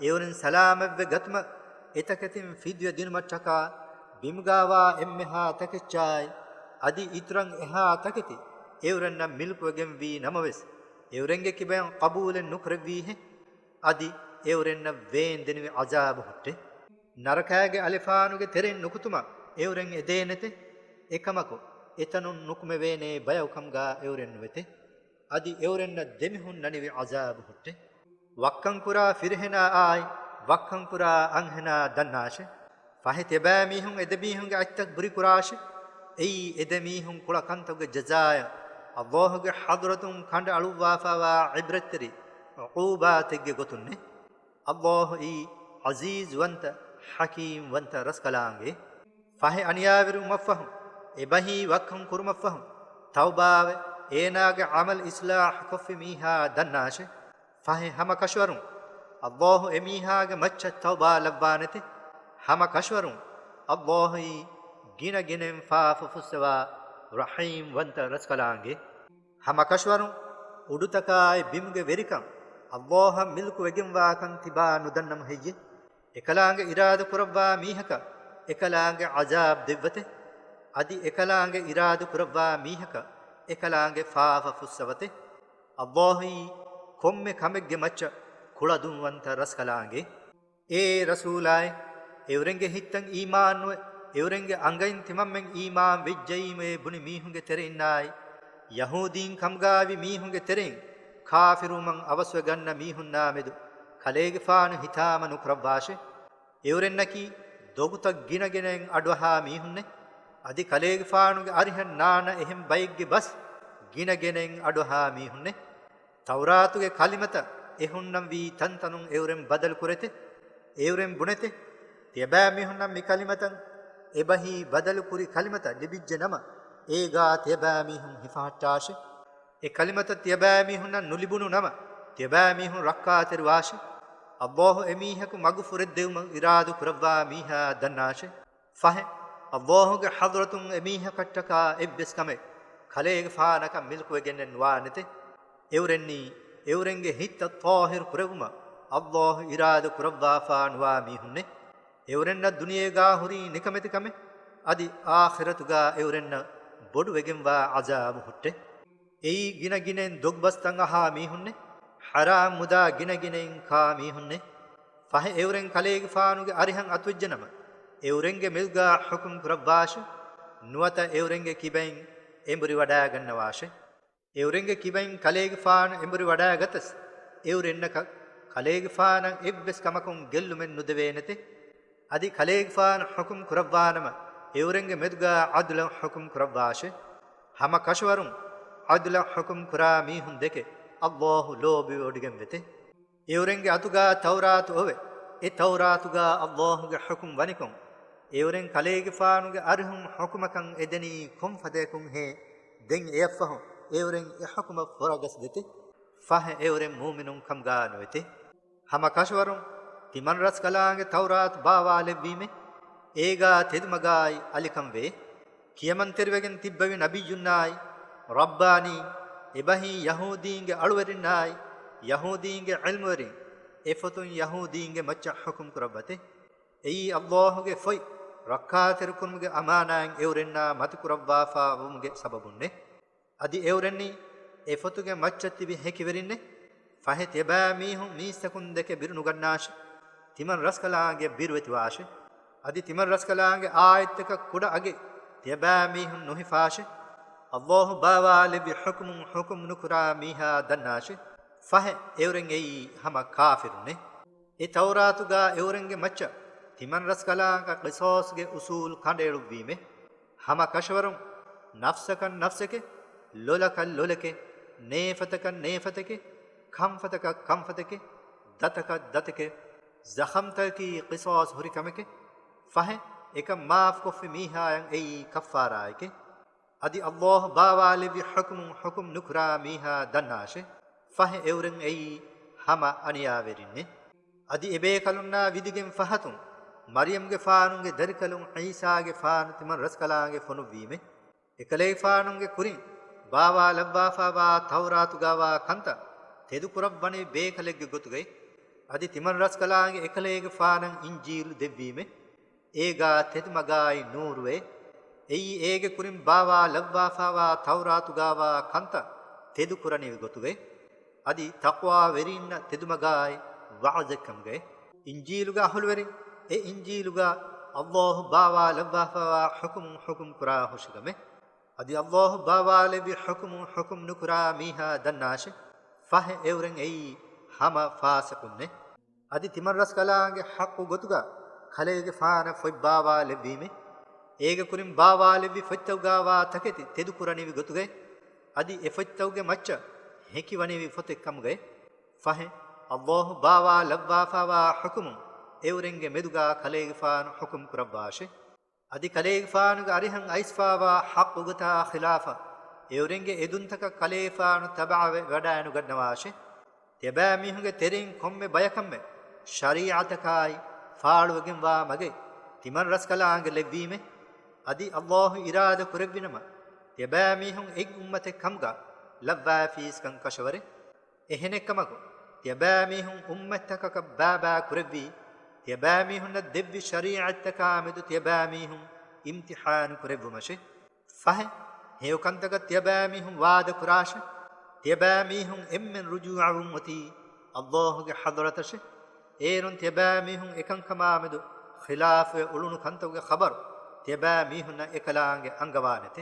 އެއުރެން ސަލާމަތްވެ ގަތުމަށް އެތަކެތިން ފިދުޔަ ދިނުމަށްޓަކާ ބިމުގާވާ އެންމެހާ ތަކެއްޗާއި، އަދި އިތުރަށް އެހާ ތަކެތި އެއުރެންނަށް މިލްކުވެގެންވީ ނަމަވެސް، އެއުރެންގެ ކިބައިން ޤަބޫލެއް ނުކުރެއްވީހެއް. އަދި އެއުރެންނަށް ވޭންދެނިވި ޢަޒާބު ހުއްޓެ. ނަރަކާގެ އަލިފާނުގެ ތެރެއިން ނުކުތުމަށް އެއުރެން އެދޭނެތެ. އެކަމަކު، އެތަނުން ނުކުމެވޭނޭ ބަޔަކު ކަމުގާ އެއުރެން ނުވެތެ. އަދި އެއުރެންނަށް ދެމިހުންނަނިވި ޢަޒާބު ހުއްޓެ. ވައްކަންކުރާ ފިރިހެނާއާއި، ވައްކަންކުރާ އަންހެނާ ދަންނާށެ. ފަހެ ތިޔަބައިމީހުން އެދެމީހުންގެ އަތްތައް ބުރިކުރާށެ. އެއީ އެދެމީހުން ކުޅަ ކަންތަކުގެ ޖަޒާއަށް އައްލާހުގެ ޙަޟްރަތުން ކަނޑައަޅުއްވާފައިވާ ޢިބްރަތްތެރި ޢުޤޫބާތެއްގެ ގޮތުންނޭ. އައްލާހުއީ ޢަޒީޒުވަންތަ، ޙަކީމްވަންތަ ރަސްކަލާނގެ. ފަހެ އަނިޔާވެރިވުމަށްފަހު، އެބަހީ ވައްކަން ކުރުމަށްފަހު، ތައުބާވެ، އޭނާގެ ޢަމަލް އިޞްލާޙް ކޮށްފި މީހާ ދަންނާށެ. ފަހެ ހަމަކަށަވަރުން އައްލާހު އެމީހާގެ މައްޗަށް ތައުބާ ލައްވާނެތެ. ހަމަކަށަވަރުން އައްލާހުއީ ގިނަގިނައިން ފާފަ ފުއްސަވާ ރަޙީމްވަންތަ ރަސްކަލާނގެ. ހަމަކަށަވަރުން އުޑުތަކާއި ބިމުގެ ވެރިކަން އައްލާހަށް މިލްކުވެގެންވާކަން ތިބާ ނުދަންނަމު ހެއްޔެ؟ އެކަލާނގެ އިރާދަކުރައްވާ މީހަކަށް އެކަލާނގެ ޢަޒާބް ދެއްވަތެ. އަދި އެކަލާނގެ އިރާދަކުރައްވާ މީހަކަށް އެކަލާނގެ ފާފަ ފުއްސަވަތެ. އައްލާހުއީ ކޮންމެ ކަމެއްގެ މައްޗަށް ކުޅަދުންވަންތަ ރަސްކަލާނގެ. އޭ ރަސޫލާއޭ! އެއުރެންގެ ހިތްތައް އީމާންނުވެ، އެއުރެންގެ އަނގައިން ތިމަންމެން އީމާން ވެއްޖައީމޭ ބުނި މީހުންގެ ތެރެއިންނާއި، ޔަހޫދީން ކަމުގާވި މީހުންގެ ތެރެއިން ކާފިރުވުމަށް އަވަސްވެގަންނަ މީހުންނާމެދު ކަލޭގެފާނު ހިތާމަ ނުކުރައްވާށެ. އެއުރެންނަކީ ދޮގުތައް ގިނަގިނައިން އަޑުއަހާ މީހުންނެއް. އަދި ކަލޭގެފާނުގެ އަރިހަށް ނާންނަ އެހެން ބައެއްގެ ބަސް ގިނަ ގިނައިން އަޑުއަހާ މީހުންނޭ. ތައުރާތުގެ ކަލިމަތައް އެހުންނަން ވީ ތަންތަނުން އެއުރެން ބަދަލު ކުރޭތެ. އެއުރެން ބުނޭތެ. ތިޔަބައިމީހުންނަށް މި ކަލިމަތައް އެބަހީ ބަދަލު ކުރި ކަލިމަތައް ލިބިއްޖެ ނަމަ، އޭގާ ތިޔަބައިމީހުން ހިފަހައްޓާށޭ. އެ ކަލިމަތައް ތިޔަބައިމީހުންނަށް ނުލިބުނު ނަމަ، ތިޔަބައިމީހުން ރައްކާތެރިވާށޭ. އައްލާހު އެމީހަކު މަގުފުރެއްދެވުމަށް އިރާދަ ކުރައްވާ މީހާ ދަންނާށޭ. ފަހެ، އައްލާހުގެ ޙަޟްރަތުން އެމީހަކަށްޓަކާ އެއްވެސް ކަމެއް ކަލޭގެފާނަކަށް މިލްކުވެގެންނެއް ނުވާނެތެ. އެއުރެންނީ، އެއުރެންގެ ހިތްތައް ޠާހިރު ކުރެއްވުމަށް އައްލާހު އިރާދަ ކުރައްވާފާ ނުވާ މީހުންނޭ. އެއުރެންނަށް ދުނިޔޭގާ ހުރީ ނިކަމެތި ކަމެއް، އަދި އާޚިރަތުގާ އެއުރެންނަށް ބޮޑުވެގެންވާ ޢަޛާބު ހުއްޓޭ. އެއީ ގިނަ ގިނައިން ދޮގުބަސްތައް އަހާ މީހުންނޭ، ޙަރާމް މުދާ ގިނަ ގިނައިން ކާ މީހުންނޭ. ފަހެ އެއުރެން ކަލޭގެފާނުގެ އަރިހަށް އަތުވެއްޖެނަމަ، އެއުރެންގެ މެދުގާ ޙުކުމް ކުރައްވާށޭ، ނުވަތަ އެއުރެންގެ ކިބައިން އެނބުރި ވަޑައިގަންނަވާށޭ. އެއުރެންގެ ކިބައިން ކަލޭގެފާނު އެނބުރި ވަޑައިގަތަސް، އެއުރެންނަކަށް ކަލޭގެފާނަށް އެއްވެސް ކަމަކުން ގެއްލުމެއް ނުދެވޭނެތެ. އަދި ކަލޭގެފާނު ޙުކުމް ކުރައްވާނަމަ، އެއުރެންގެ މެދުގާ ޢަދުލަށް ޙުކުމް ކުރައްވާށޭ. ހަމަ ކަށަވަރުން ޢަދުލަށް ޙުކުމް ކުރާ މީހުން ދެކެ އައްލާހު ލޯބިވެވޮޑިގެންވެތެ. އެއުރެންގެ އަތުގާ ތައުރާތު އޮވެ، އެ ތައުރާތުގާ އައްލާހުގެ ޙުކުމް ވަނިކޮށް، އެއުރެން ކަލޭގެފާނުގެ އަރިހުން ޙުކުމަކަށް އެދެނީ ކޮންފަދަޔަކުންހޭ؟ ދެން އެއަށްފަހު އެއުރެން އެ ޙުކުމަށް ފުރަގަސްދޭތެ. ފަހެ އެއުރެން މުއުމިނުން ކަމުގާ ނުވޭތެ. ހަމަ ކަށަވަރުން ތިމަންރަސްކަލާނގެ ތައުރާތު ބާވާލެއްވީމޭ، އޭގާ ތެދުމަގާއި އަލިކަން ވޭ. ކިޔަމަންތެރިވެގެން ތިއްބެވި ނަބިއްޔުންނާއި، ރައްބާނީ، އެބަހީ ޔަހޫދީންގެ އަޅުވެރިންނާއި، ޔަހޫދީންގެ ޢިލްމުވެރިން، އެފޮތުން ޔަހޫދީންގެ މައްޗަށް ޙުކުމް ކުރައްވަތެ. އެއީ އައްލާހުގެ ފޮތް ރައްކާތެރިކުރުމުގެ އަމާނާތް އެއުރެންނާ މަތިކުރައްވާފާވުމުގެ ސަބަބުންނޭ. އަދި އެއުރެންނީ އެ ފޮތުގެ މައްޗަށް ތިބި ހެކިވެރިންނޭ. ފަހެ ތިޔަބައިމީހުން މީސްތަކުން ދެކެ ބިރުނުގަންނާށޭ. ތިމަން ރަސްކަލާނގެ ބިރުވެތިވާށޭ. އަދި ތިމަން ރަސްކަލާނގެ އާޔަތްތަކަށް ކުޑަ އަގެއް ތިޔަބައިމީހުން ނުހިފާށޭ. އައްލާހު ބާވާލެއްވި ޙުކުމުން ޙުކުމް ނުކުރާ މީހާ ދަންނާށޭ. ފަހެ އެއުރެން އެއީ ހަމަ ކާފިރުންނޭ. އެ ތައުރާތުގާ އެއުރެންގެ މައްޗަށް ތިމަން ރަސްކަލާނގެ ޤިޞާޞްގެ އުޞޫލު ކަނޑައެޅުއްވީމޭ. ހަމަ ކަށަވަރުން ނަފްސަކަށް ނަފްސެކޭ، ލޮލަކަށް ލޮލެކޭ، ނޭފަތަކަށް ނޭފަތެކޭ، ކަންފަތަކަށް ކަންފަތެކޭ، ދަތަކަށް ދަތެކޭ، ޒަޚަމްތަކަކީ ޤިޞާޞް ހުރި ކަމެކޭ. ފަހެ އެކަން މާފުކޮށްފި މީހާޔަށް އެއީ ކައްފާރާއެކޭ. އަދި އައްލާހު ބާވާލެއްވި ޙުކުމުން ޙުކުމް ނުކުރާ މީހާ ދަންނާށޭ. ފަހެ އެއުރެން އެއީ ހަމަ އަނިޔާވެރިންނޭ. އަދި އެބޭކަލުންނާ ވިދިގެން ފަހަތުން މަރްޔަމްގެފާނުގެ ދަރިކަލުން ޢީސާގެފާނު ތިމަން ރަސްކަލާނގެ ފޮނުއްވީމޭ. އެކަލޭގެފާނުގެ ކުރިން ބާވާލައްވާފާވާ ތައުރާތުގާވާ ކަންތައް ތެދުކުރައްވަނީ ބޭކަލެއްގެ ގޮތުގައި. އަދި ތިމަން ރަސްކަލާނގެ އެކަލޭގެފާނަށް އިންޖީލު ދެއްވީމޭ. އޭގާ ތެދުމަގާއި ނޫރުވޭ. އެއީ އޭގެ ކުރިން ބާވާލައްވާފާވާ ތައުރާތުގާވާ ކަންތައް ތެދުކުރަނިވި ގޮތުގައި. އަދި ތަޤްވާވެރީންނަށް ތެދުމަގާއި ވަޢުޒެއްކަމުގައި. އިންޖީލުގެ އަހުލުވެރިން އެ އިންޖީލުގާ އައްލާހު ބާވާލައްވާފާވާ ޙުކުމުން ޙުކުމް ކުރާ ހުށިގަމެ. އަދި އައްލާހު ބާވާލެއްވި ޙުކުމުން ޙުކުމް ނުކުރާ މީހާ ދަންނާށޭ. ފަހެ އެއުރެން އެއީ ހަމަ ފާސިޤުންނޭ. އަދި ތިމަން ރަސްކަލާނގެ ޙައްޤު ގޮތުގަ ކަލޭގެފާނަށް ފޮތް ބާވާލެއްވީމޭ. އޭގެ ކުރިން ބާވާލެއްވި ފޮތްތަކުގާވާ ތަކެތި ތެދުކުރަނިވި ގޮތުގައި، އަދި އެ ފޮތްތަކުގެ މައްޗަށް ހެކިވަނިވި ފޮތެއް ކަމުގައި. ފަހެ، އައްލާހު ބާވާލައްވާފާވާ ޙުކުމުން އެއުރެންގެ މެދުގާ ކަލޭގެފާނު ޙުކުމް ކުރައްވާށޭ. އަދި ކަލޭގެފާނުގެ އަރިހަށް އައިސްފާވާ ޙައްޤުގޮތާ ޚިލާފަށް އެއުރެންގެ އެދުންތަކަށް ކަލޭގެފާނު ތަބަޢަވެ ވަޑައިނުގަންނަވާށޭ. ތިޔަބައިމީހުންގެ ތެރެއިން ކޮންމެ ބަޔަކަށްމެ ޝަރީޢަތަކާއި ފާޅުވެގެންވާ މަގެއް ތިމަން ރަސްކަލާނގެ ލެއްވީމެ. އަދި އައްލާހު އިރާދަ ކުރެއްވިނަމަ، ތިޔަބައިމީހުން އެއް އުއްމަތެއް ކަމުގަ ލައްވާފީސްކަން ކަށަވަރެއް. އެހެނެއްކަމަކު، ތިޔަބައިމީހުން އުއްމަތްތަކަކަށް ބާބާ ކުރެއްވީ، ތިޔަބައިމީހުންނަށް ދެއްވި ޝަރީޢަތްތަކާމެދު ތިޔަބައިމީހުން އިމްތިޙާނު ކުރެއްވުމަށެ. ފަހެ، ހެޔޮކަންތަކަށް ތިޔަބައިމީހުން ވާދަކުރާށެ. ތިޔަބައިމީހުން އެންމެން ރުޖޫޢަވުން އޮތީ އައްލާހުގެ ޙަޟްރަތަށެ. އޭރުން ތިޔަބައިމީހުން އެކަންކަމާމެދު ޚިލާފުވެ އުޅުނު ކަންތަކުގެ ޚަބަރު ތިޔަބައިމީހުންނަށް އެކަލާނގެ އަންގަވާނެތެ.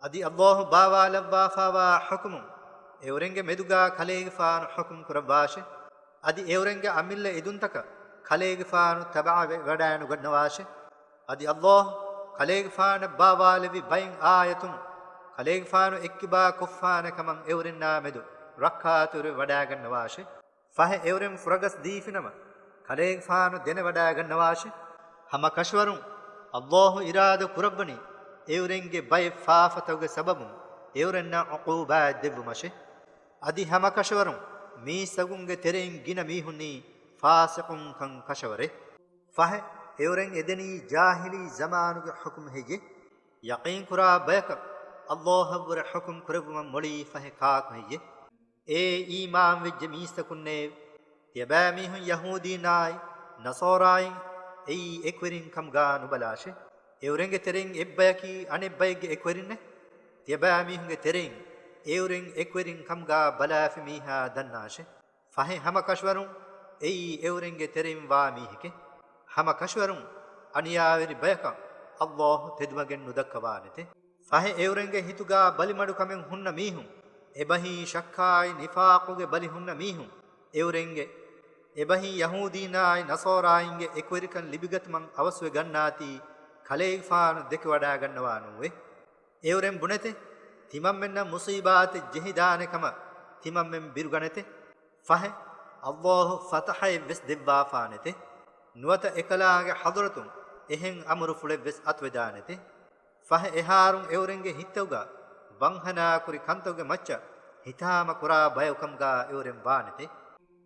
އަދި އައްލާހު ބާވާލައްވާފާވާ ޙުކުމުން އެއުރެންގެ މެދުގާ ކަލޭގެފާނު ޙުކުމް ކުރައްވާށެ. އަދި އެއުރެންގެ އަމިއްލަ އެދުންތަކަށް ކަލޭގެފާނު ތަބަޢަވެ ވަޑައިނުގަންނަވާށެ. އަދި އައްލާހު ކަލޭގެފާނަށް ބާވާލެއްވި ބައެއް އާޔަތުން ކަލޭގެފާނު އެއްކިބާ ކޮށްފާނެ ކަމަށް އެއުރެންނާ މެދު ރައްކާތެރިވެ ވަޑާގަންނަވާށޭ. ފަހެ އެއުރެން ފުރަގަސް ދީފިނަމަ، ކަލޭގެފާނު ދެނެވަޑާގަންނަވާށޭ. ހަމަ ކަށަވަރުން އައްލާހު އިރާދަ ކުރައްވަނީ އެއުރެންގެ ބައެއް ފާފަތަކުގެ ސަބަބުން އެއުރެންނަށް ޢުޤޫބާތް ދެއްވުމަށޭ. އަދި ހަމަ ކަށަވަރުން މީސްތަކުންގެ ތެރެއިން ގިނަ މީހުންނީ ފާސިޤުންކަން ކަށަވަރޭ. ފަހެ އެއުރެން އެދެނީ ޖާހިލީ ޒަމާނުގެ ޙުކުމް ހެއްޔޭ؟ ޔަޤީންކުރާ ބަޔަކަށް އައްލާހަށްވުރެ ޙުކުމް ކުރެއްވުމަށް މޮޅީ ފަހެ ކާކު ހެއްޔޭ؟ އޭ އީމާންވެއްޖެ މީސްތަކުންނޭ! ތިޔަބައިމީހުން ޔަހޫދީންނާއި ނަޞާރާއިން އެއީ އެކުވެރިން ކަމުގާ ނުބަލާށޭ. އެއުރެންގެ ތެރެއިން އެއްބަޔަކީ އަނެއްބައެއްގެ އެކުވެރިންނޭ. ތިޔަބައިމީހުންގެ ތެރެއިން އެއުރެން އެކުވެރިން ކަމުގާ ބަލާފި މީހާ ދަންނާށޭ. ފަހެ ހަމަ ކަށަވަރުން އެއީ އެއުރެންގެ ތެރެއިން ވާ މީހެކޭ. ހަމަ ކަށަވަރުން އަނިޔާވެރި ބަޔަކަށް އައްލާހު ތެދުމަގެއް ނުދައްކަވާނެތޭ. ފަހެ އެއުރެންގެ ހިތުގާ ބަލިމަޑުކަމެއް ހުންނަ މީހުން، އެބަހީ ޝައްކާއި ނިފާޤުގެ ބަލި ހުންނަ މީހުން، އެއުރެންގެ އެބަހީ ޔަހޫދީންނާއި ނަޞާރާއިންގެ އެކުވެރިކަން ލިބިގަތުމަށް އަވަސްވެ ގަންނާތީ، ކަލޭގެފާނު ދެކެވަޑާގަންނަވާނޫވޭ. އެއުރެން ބުނެތެ، ތިމަންމެންނަށް މުޞީބާތެއް ޖެހިދާނެ ކަމަށް ތިމަންމެން ބިރުގަނެތެ. ފަހެ، އައްލާހު ފަތަޙައެއް ވެސް ދެއްވާފާނެތެ. ނުވަތަ އެކަލާނގެ ޙަޟްރަތުން އެހެން އަމުރުފުޅެއް ވެސް އަތުވެދާނެތެ. ފަހެ އެހާރުން އެއުރެންގެ ހިތްތަކުގާ ވަންހަނާކުރި ކަންތަކުގެ މައްޗަށް ހިތާމަކުރާ ބަޔަކު ކަމުގާ އެއުރެން ވާނެތެ.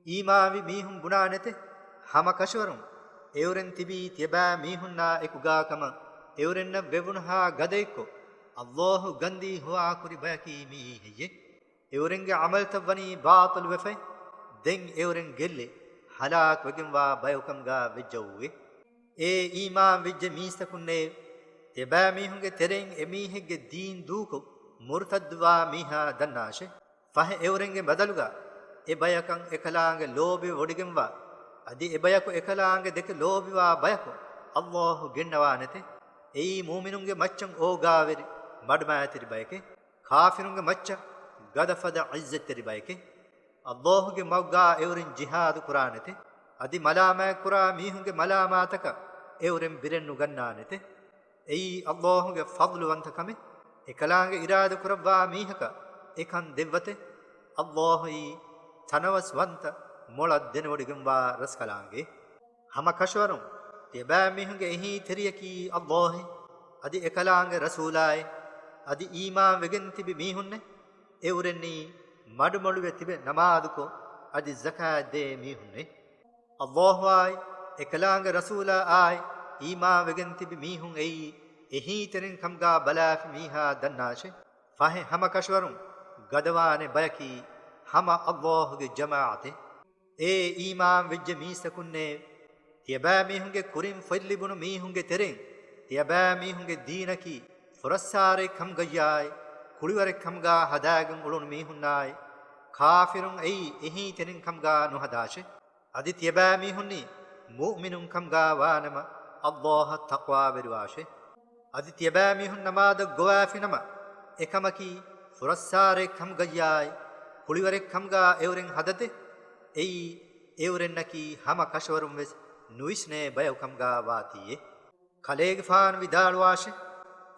އީމާންވި މީހުން ބުނާނެތެ، ހަމަ ކަށަވަރުން އެއުރެން ތިބީ ތިޔަބައިމީހުންނާ އެކުގާ ކަމަށް އެއުރެންނަށް ވެވުނުހާ ގަދައެއްކޮށް، އައްލާހު ގަންދީ ހޮވާކުރި ބަޔަކީ މިއީ ހެއްޔެ؟ އެއުރެންގެ ޢަމަލުތައް ވަނީ ބާޠިލުވެފައި، ދެން އެއުރެން ގެއްލި ހަލާކުވެގެންވާ ބަޔަކު ކަމުގާ ވެއްޖައޫވޭ. އޭ އީމާންވެއްޖެ މީސްތަކުންނޭ! ތިޔަބައިމީހުންގެ ތެރެއިން އެމީހެއްގެ ދީން ދޫކޮށް މުރުތައްދުވާ މީހާ ދަންނާށޭ. ފަހެ އެއުރެންގެ ބަދަލުގާ އެބަޔަކަށް އެކަލާނގެ ލޯބިވެވޮޑިގެންވާ، އަދި އެބަޔަކު އެކަލާނގެ ދެކެ ލޯބިވާ ބަޔަކު އައްލާހު ގެންނަވާނެތެ. އެއީ މުއުމިނުންގެ މައްޗަށް އޯގާވެރި މަޑުމައިތިރި ބަޔެކޭ. ކާފިރުންގެ މައްޗަށް ގަދަފަދަ ޢިއްޒަތްތެރި ބަޔެކޭ. އައްލާހުގެ މަގުގާ އެއުރެން ޖިހާދު ކުރާނެތެ. އަދި މަލާމާތްކުރާ މީހުންގެ މަލާމާތަކަށް އެއުރެން ބިރެއް ނުގަންނާނެތެ. އެއީ އައްލާހުގެ ފަޟްލުވަންތަ ކަމެއް. އެކަލާނގެ އިރާދަ ކުރައްވާ މީހަކަށް އެކަން ދެއްވަތެ. އައްލާހުއީ ތަނަވަސްވަންތަ މޮޅަށް ދެނެވޮޑިގެންވާ ރަސްކަލާނގެ. ހަމަ ކަށަވަރުން ތިޔަބައިމީހުންގެ އެހީތެރިޔަކީ އައްލާހޭ، އަދި އެކަލާނގެ ރަސޫލާއޭ، އަދި އީމާންވެގެން ތިބި މީހުންނޭ. އެއުރެންނީ މަޑުމޮޅުވެ ތިބެ ނަމާދުކޮށް، އަދި ޒަކާތް ދޭ މީހުންނޭ. އައްލާހުއާއި، އެކަލާނގެ ރަސޫލާއާއި، އީމާންވެގެން ތިބި މީހުން އެއީ އެހީތެރިން ކަމުގާ ބަލާފި މީހާ ދަންނާށޭ. ފަހެ ހަމަ ކަށަވަރުން ގަދަވާނެ ބަޔަކީ ހަމަ އައްލާހުގެ ޖަމާޢަތޭ. އޭ އީމާން ވެއްޖެ މީސްތަކުންނޭ! ތިޔަބައިމީހުންގެ ކުރިން ފޮތްލިބުނު މީހުންގެ ތެރެއިން ތިޔަބައިމީހުންގެ ދީނަކީ ފުރައްސާރައެއް ކަމުގައްޔާއި، ކުޅިވަރެއް ކަމުގާ ހަދާގެން އުޅުނު މީހުންނާއި، ކާފިރުން އެއީ އެހީތެރިން ކަމުގާ ނުހަދާށޭ. އަދި ތިޔަބައިމީހުންނީ މުއުމިނުން ކަމުގާ ވާނަމަ، އައްލާހަށް ތަޤްވާވެރިވާށޭ. އަދި ތިޔަބައިމީހުން ނަމާދަށް ގޮވާފިނަމަ، އެކަމަކީ ފުރައްސާރައެއް ކަމުގައްޔާއި، ކުޅިވަރެއް ކަމުގާ އެއުރެން ހަދަދޭ. އެއީ، އެއުރެންނަކީ ހަމަ ކަށަވަރުން ވެސް ނުވިސްނޭ ބަޔަކު ކަމުގާ ވާތީއޭ. ކަލޭގެފާނު ވިދާޅުވާށޭ،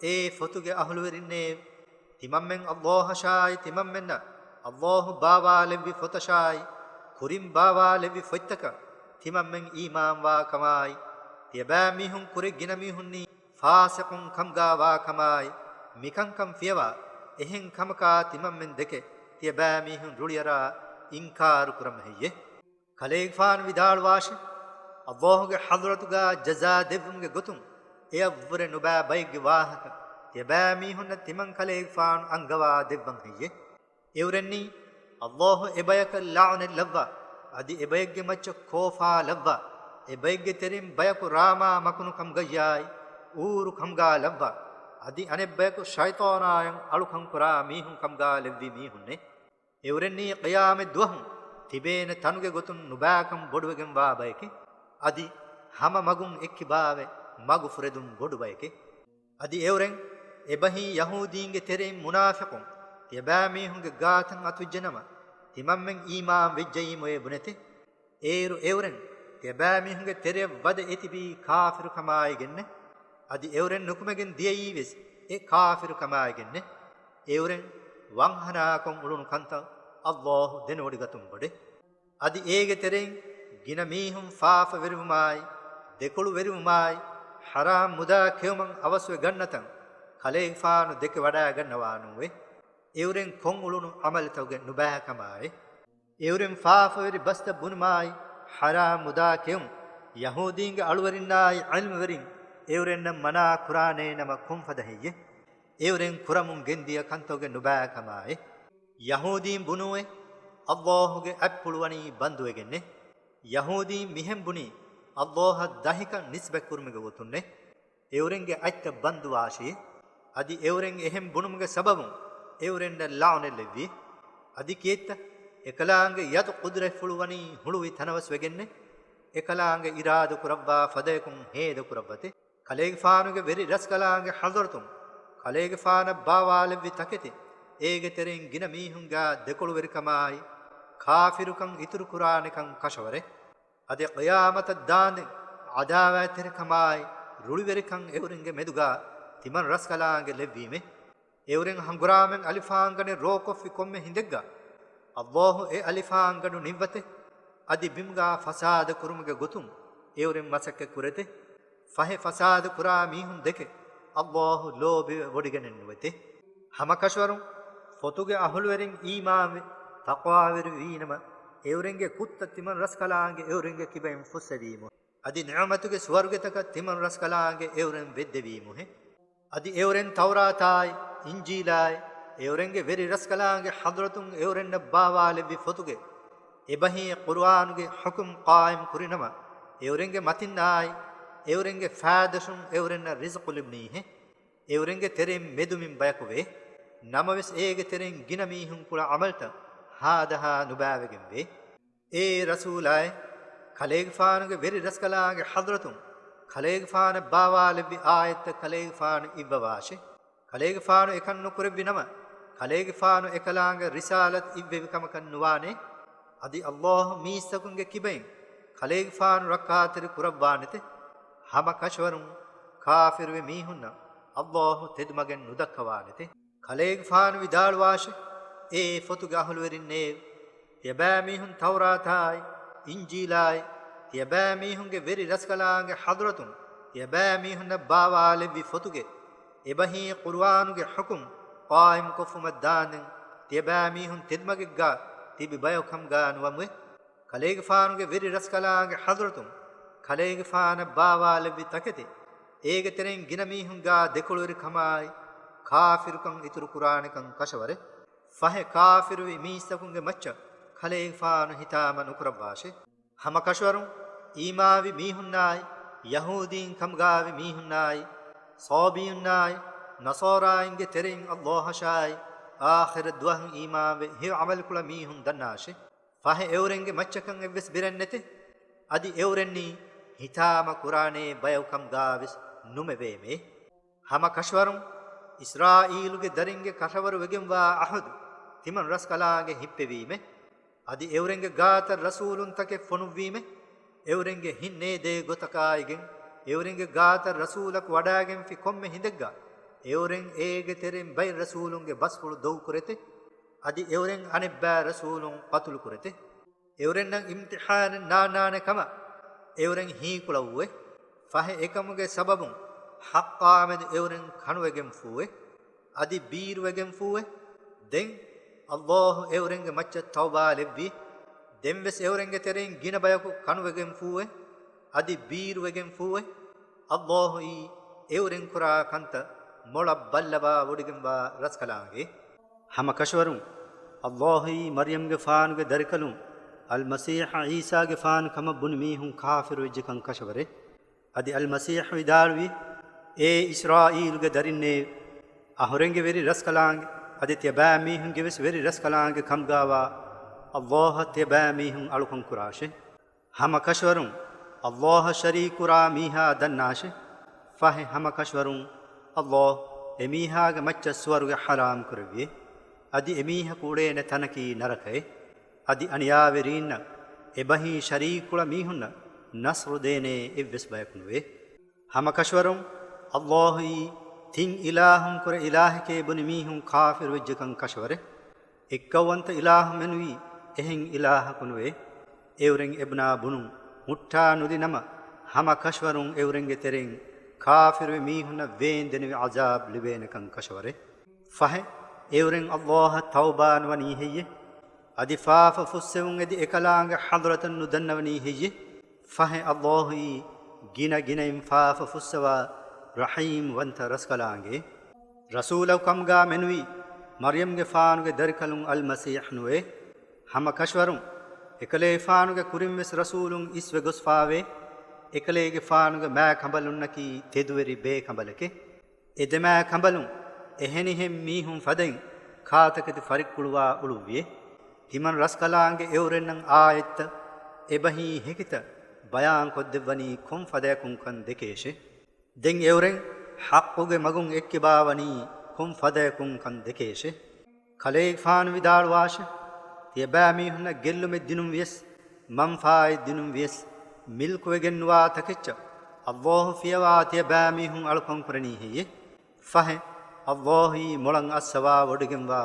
އޭ ފޮތުގެ އަހުލުވެރިންނޭ! ތިމަންމެން އައްލާހަށާއި ތިމަންމެންނަށް އައްލާހު ބާވާލެއްވި ފޮތަށާއި، ކުރިން ބާވާލެއްވި ފޮތްތަކަށް ތިމަންމެން އީމާންވާ ކަމާއި، ތިޔަބައިމީހުން ކުރެ ގިނަ މީހުންނީ ފާސިޤުން ކަމުގާ ވާ ކަމާއި، މިކަންކަން ފިޔަވާ، އެހެން ކަމަކާ ތިމަންމެން ދެކެ ތިޔަބައިމީހުން ރުޅިއަރާ އިންކާރު ކުރަމު ހެއްޔޭ؟ ކަލޭގެފާނު ވިދާޅުވާށޭ، އައްލާހުގެ ޙަޟްރަތުގާ ޖަޒާ ދެއްވުމުގެ ގޮތުން އެޔަށްވުރެ ނުބައި ބައެއްގެ ވާހަކަ ތިޔަބައިމީހުންނަށް ތިމަން ކަލޭގެފާނު އަންގަވާ ދެއްވަން ހެއްޔޭ؟ އެއުރެންނީ، އައްލާހު އެބަޔަކަށް ލަޢުނަތް ލައްވާ، އަދި އެބައެއްގެ މައްޗަށް ކޯފާ ލައްވާ، އެބައެއްގެ ތެރެއިން ބަޔަކު ރާމާ މަކުނު ކަމުގައްޔާއި، އޫރު ކަމުގާ ލައްވާ، އަދި އަނެއްބަޔަކު ޝައިޠާނާޔަށް އަޅުކަން ކުރާ މީހުން ކަމުގާ ލެއްވި މީހުންނޭ. އެއުރެންނީ ޤިޔާމަތް ދުވަހު ތިބޭނެ ތަނުގެ ގޮތުން ނުބައިކަން ބޮޑުވެގެންވާ ބަޔެކޭ. އަދި ހަމަ މަގުން އެއްކިބާވެ މަގު ފުރެދުން ބޮޑު ބަޔެކޭ. އަދި އެއުރެން އެބަހީ ޔަހޫދީންގެ ތެރެއިން މުނާފިޤުން ތިޔަބައިމީހުންގެ ގާތަށް އަތުވެއްޖެނަމަ، ތިމަންމެން އީމާން ވެއްޖައީ މޮޔޭ ބުނެތެ. އޭރު އެއުރެން ތިޔަބައިމީހުންގެ ތެރެއަށް ވަދެ އެތިބީ ކާފިރުކަމާއިގެންނެ. އަދި އެއުރެން ނުކުމެގެން ދިޔައީވެސް އެ ކާފިރުކަމާއިގެންނެ. އެއުރެން ވަންހަނާކޮށް އުޅުނު ކަންތައް ﷲ ދެނެވޮޑިގަތުން ބޮޑެ. އަދި އޭގެ ތެރެއިން ގިނަ މީހުން ފާފަވެރިވުމާއި، ދެކޮޅުވެރިވުމާއި، ޙަރާމް މުދާ ކެއުމަށް އަވަސްވެ ގަންނަތަން ކަލޭގެފާނު ދެކެ ވަޑައިގަންނަވާނޫވެ. އެއުރެން ކޮށް އުޅުނު ޢަމަލުތަކުގެ ނުބައިކަމާއި، އެއުރެން ފާފަވެރި ބަސްތައް ބުނުމާއި، ޙަރާމް މުދާ ކެއުން، ޔަހޫދީންގެ އަޅުވެރިންނާއި ޢިލްމުވެރިން އެއުރެންނަށް މަނާ ކުރާނޭ ނަމަ ކޮންފަދަ ހެއްޔެ؟ އެއުރެން ކުރަމުން ގެންދިޔަ ކަންތަކުގެ ނުބައިކަމާއި. ޔަހޫދީން ބުނޫއެ، ﷲ ގެ އަތްޕުޅު ވަނީ ބަންދުވެގެންނެ. ޔަހޫދީން މިހެން ބުނީ، ﷲ އަށް ދަހިކަން ނިސްބަތް ކުރުމުގެ ގޮތުންނެ. އެއުރެންގެ އަތްތައް ބަންދުވާށި. އަދި އެއުރެން އެހެން ބުނުމުގެ ސަބަބުން އެއުރެންނަށް ލަޢުނަތް ލެއްވި. އަދި ކިއެއްތަ؟ އެކަލާނގެ ޔަދު ޤުދުރަތްފުޅު ވަނީ ހުޅުވި ތަނަވަސް ވެގެންނެ. އެކަލާނގެ އިރާދަ ކުރައްވާ ފަދައަކުން ހޭދަ ކުރައްވަތެ. ކަލޭގެފާނުގެ ވެރި ރަސްކަލާނގެ ޙަޟްރަތުން ކަލޭގެފާނަށް ބާވާލެއްވި ތަކެތި، އޭގެ ތެރެއިން ގިނަ މީހުންގާ ދެކޮޅުވެރިކަމާއި، ކާފިރުކަން އިތުރު ކުރާނެކަން ކަށަވަރެއް. އަދި ޤިޔާމަތަށް ދާންދެން ޢަދާވާތްތެރިކަމާއި، ރުޅިވެރިކަން އެއުރެންގެ މެދުގާ ތިމަން ރަސްކަލާނގެ ލެއްވީމެ. އެއުރެން ހަނގުރާމައިން އަލިފާންގަނޑެއް ރޯކޮށްފި ކޮންމެ ހިނދެއްގަ، ﷲ އެ އަލިފާންގަނޑު ނިއްވަތެ. އަދި ބިމުގާ ފަސާދަ ކުރުމުގެ ގޮތުން އެއުރެން މަސައްކަތް ކުރެތެ. ފަހެ ފަސާދަ ކުރާ މީހުން ދެކެ ﷲ ލޯބިވެ ވޮޑިގެނެއް ނުވެތެ. ހަމަކަށަވަރުން ފޮތުގެ އަހުލުވެރިން އީމާންވެ ތަޤްވާވެރިވީނަމަ، އެއުރެންގެ ކުށްތައް ތިމަން ރަސްކަލާނގެ އެއުރެންގެ ކިބައިން ފުއްސެވީމު. އަދި ނިޢުމަތުގެ ސުވަރުގެތަކަށް ތިމަން ރަސްކަލާނގެ އެއުރެން ވެއްދެވީމުހެ. އަދި އެއުރެން ތައުރާތާއި، އިންޖީލާއި، އެއުރެންގެ ވެރި ރަސްކަލާނގެ ޙަޟްރަތުން އެއުރެންނަށް ބާވާލެއްވި ފޮތުގެ އެބަހީ ޤުރުއާނުގެ ޙުކުމް ޤާއިމް ކުރިނަމަ، އެއުރެންގެ މަތިންނާއި، އެއުރެންގެ ފައިދަށުން އެއުރެންނަށް ރިޒްޤު ލިބުނީހެ. އެއުރެންގެ ތެރެއިން މެދުމިން ބަޔަކު ވޭ. ނަމަވެސް އޭގެ ތެރެއިން ގިނަ މީހުން ކުޅަ ޢަމަލުތައް ހާދަހާ ނުބައިވެގެން ވޭ. އޭ ރަސޫލާއޭ، ކަލޭގެފާނުގެ ވެރި ރަސްކަލާނގެ ޙަޟްރަތުން ކަލޭގެފާނަށް ބާވާލެއްވި އާޔަތްތައް ކަލޭގެފާނު އިއްވަވާށޭ. ކަލޭގެފާނު އެކަން ނުކުރެއްވި ނަމަ، ކަލޭގެފާނު އެކަލާނގެ ރިސާލަތް އިއްވެވި ކަމަކަށް ނުވާނޭ. އަދި ﷲ މީސްތަކުންގެ ކިބައިން ކަލޭގެފާނު ރައްކާތެރި ކުރައްވާނެތެ. ހަމަ ކަށަވަރުން ކާފިރުވި މީހުންނަށް ﷲ ތެދުމަގެއް ނުދައްކަވާނެތެ. ކަލޭގެފާނު ވިދާޅުވާށެ، އޭ ފޮތުގެ އަހުލުވެރިންނޭވެ! ތިޔަބައިމީހުން ތައުރާތާއި، އިންޖީލާއި، ތިޔަބައިމީހުންގެ ވެރި ރަސްކަލާނގެ ޙަޟްރަތުން ތިޔަބައިމީހުންނަށް ބާވާލެއްވި ފޮތުގެ އެބަހީ ޤުރުއާނުގެ ޙުކުމް ޤާއިމްކޮށްފުމަށް ދާންދެން، ތިޔަބައިމީހުން ތެދުމަގެއްގާ ތިބި ބަޔަކު ކަމުގާ ނުވަމުވެ. ކަލޭގެފާނުގެ ވެރި ރަސްކަލާނގެ ޙަޟްރަތުން ކަލޭގެފާނަށް ބާވާލެއްވި ތަކެތި، އޭގެ ތެރެއިން ގިނަ މީހުންގާ ދެކޮޅުވެރިކަމާއި، ކާފިރުކަން އިތުރުކުރާނެކަން ކަށަވަރެއް. ފަހެ ކާފިރުވި މީސްތަކުންގެ މައްޗަށް ކަލޭގެފާނު ހިތާމަ ނުކުރައްވާށޭ. ހަމަ ކަށަވަރުން އީމާވި މީހުންނާއި، ޔަހޫދީން ކަމުގާވި މީހުންނާއި، ޞާބީންނާއި، ނަޞާރާއިންގެ ތެރެއިން ﷲ އަށާއި، އާޚިރަތް ދުވަހަށް އީމާންވެ ހެޔޮ ޢަމަލުކުޅަ މީހުން ދަންނާށޭ. ފަހެ އެއުރެންގެ މައްޗަކަށް އެއްވެސް ބިރެއް ނެތެ. އަދި އެއުރެންނީ ހިތާމަ ކުރާނޭ ބަޔަކު ކަމުގާވެސް ނުމެވޭމޭ. ހަމަ ކަށަވަރުން އިސްރާއީލުގެ ދަރިންގެ ކަށަވަރު ވެގެންވާ ޢަހުދު ތިމަން ރަސްކަލާނގެ ހިއްޕެވީމެ. އަދި އެއުރެންގެ ގާތަށް ރަސޫލުންތަކެއް ފޮނުއްވީމެ. އެއުރެންގެ ހިތް ނޭދޭ ގޮތަކާއިގެން، އެއުރެންގެ ގާތަށް ރަސޫލަކު ވަޑައިގެންފި ކޮންމެ ހިނދެއްގަ، އެއުރެން އޭގެ ތެރެއިން ބައެއް ރަސޫލުންގެ ބަސްފުޅު ދޮގުކުރެތެ. އަދި އެއުރެން އަނެއްބައި ރަސޫލުން ޤަތުލުކުރެތެ. އެއުރެންނަށް އިމްތިޙާނެއް ނާންނާނެ ކަމަށް އެއުރެން ހީކުޅަވުއެ. ފަހެ އެކަމުގެ ސަބަބުން ޙައްޤާމެދު އެއުރެން ކަނުވެގެންފޫއެ. އަދި ބީރުވެގެންފޫއެ. ދެން ﷲ އެއުރެންގެ މައްޗަށް ތައުބާ ލެއްވި. ދެންވެސް އެއުރެންގެ ތެރެއިން ގިނަ ބަޔަކު ކަނުވެގެންފޫއެ. އަދި ބީރުވެގެންފޫއެ. ﷲ އީ އެއުރެން ކުރާ ކަންތައް މޮޅަށް ބައްލަވާ ވޮޑިގެންވާ ރަސްކަލާނގެ. ހަމަ ކަށަވަރުން ﷲ އީ މަރްޔަމްގެފާނުގެ ދަރިކަލުން އަލްމަސީޙަށް ޢީސާގެފާނު ކަމަށް ބުނި މީހުން ކާފިރުވެއްޖެކަން ކަށަވަރެއް. އަދި އަލްމަސީޙު ވިދާޅުވި، އޭ އިސްރާއީލުގެ ދަރިންނޭވެ! އަހުރެންގެ ވެރި ރަސްކަލާނގެ އަދި ތިޔަބައިމީހުންގެވެސް ވެރި ރަސްކަލާނގެ ކަމުގާވާ ﷲ އަށް ތިޔަބައިމީހުން އަޅުކަން ކުރާށޭ. ހަމަ ކަށަވަރުން ﷲ އަށް ޝަރީކުކުރާ މީހާ ދަންނާށޭ. ފަހެ ހަމަ ކަށަވަރުން ﷲ އެމީހާގެ މައްޗަށް ސުވަރުގެ ޙަރާމް ކުރެއްވިއޭ. އަދި އެމީހަކު އުޅޭނެ ތަނަކީ ނަރަކައޭ. އަދި އަނިޔާވެރީންނަށް އެބަހީ ޝަރީކުކުޅަ މީހުންނަށް ނަޞްރު ދޭނޭ އެއްވެސް ބަޔަކު ނުވޭ. ހަމަ ކަށަވަރުން ﷲ އީ ހިތް އިލާހުންކުރެ އިލާހެކޭ ބުނި މީހުން ކާފިރުވެއްޖެކަން ކަށަވަރެއް. އެއްކައުވަންތަ އިލާހު މެނުވީ އެހެން އިލާހަކު ނުވޭ. އެއުރެން އެބުނާ ބުނުން ހުއްޓާ ނުލި ނަމަ، ހަމަ ކަށަވަރުން އެއުރެންގެ ތެރެއިން ކާފިރުވި މީހުންނަށް ވޭންދެނިވި ޢަޒާބް ލިބޭނެކަން ކަށަވަރެއް. ފަހެ، އެއުރެން ﷲ އަށް ތައުބާ ނުވަނީ ހެއްޔެ؟ އަދި ފާފަ ފުއްސެވުން އެދި އެކަލާނގެ ޙަޟްރަތަށް ނުދަންނަވަނީ ހެއްޔެ؟ ފަހެ، ﷲ އީ ގިނަ ގިނައިން ފާފަ ފުއްސަވާ ރަޙީމް ވަންތަ ރަސްކަލާނގެ. ރަސޫލަކު ކަމުގާ މެނުވީ މަރްޔަމްގެފާނުގެ ދަރިކަލުން އަލްމަސީޙް ނުވޭ. ހަމަ ކަށަވަރުން އެކަލޭގެފާނުގެ ކުރިންވެސް ރަސޫލުން އިސްވެ ގޮސްފާވޭ. އެކަލޭގެފާނުގެ މާ ކަނބަލުންނަކީ ތެދުވެރި ބޭ ކަނބަލެކޭ. އެ ދެމާ ކަނބަލުން އެހެނިހެން މީހުން ފަދައިން ކާތަކެތި ފަރިއްކުޅުވާ އުޅުއްވިއޭ. ތިމަން ރަސްކަލާނގެ އެއުރެންނަށް އާޔަތްތައް، އެބަހީ ހެކިތައް ބަޔާންކޮށްދެއްވަނީ ކޮން ފަދަޔަކުންކަން ދެކޭށޭ. ދެން އެއުރެން ޙައްޤުގެ މަގުން އެއްކިބާވަނީ ކޮން ފަދަޔަކުންކަން ދެކޭށޭ. ކަލޭގެފާނު ވިދާޅުވާށެ، ތިޔަބައިމީހުންނަށް ގެއްލުމެއް ދިނުން ވިޔަސް، މަންފާއެއް ދިނުން ވިޔަސް، މިލްކުވެގެންނުވާ ތަކެއްޗަށް ﷲ ފިޔަވާ ތިޔަބައިމީހުން އަޅުކަން ކުރަނީ ހެއްޔެ؟ ފަހެ، ﷲ އީ މޮޅަށް އައްސަވާ ވޮޑިގެންވާ،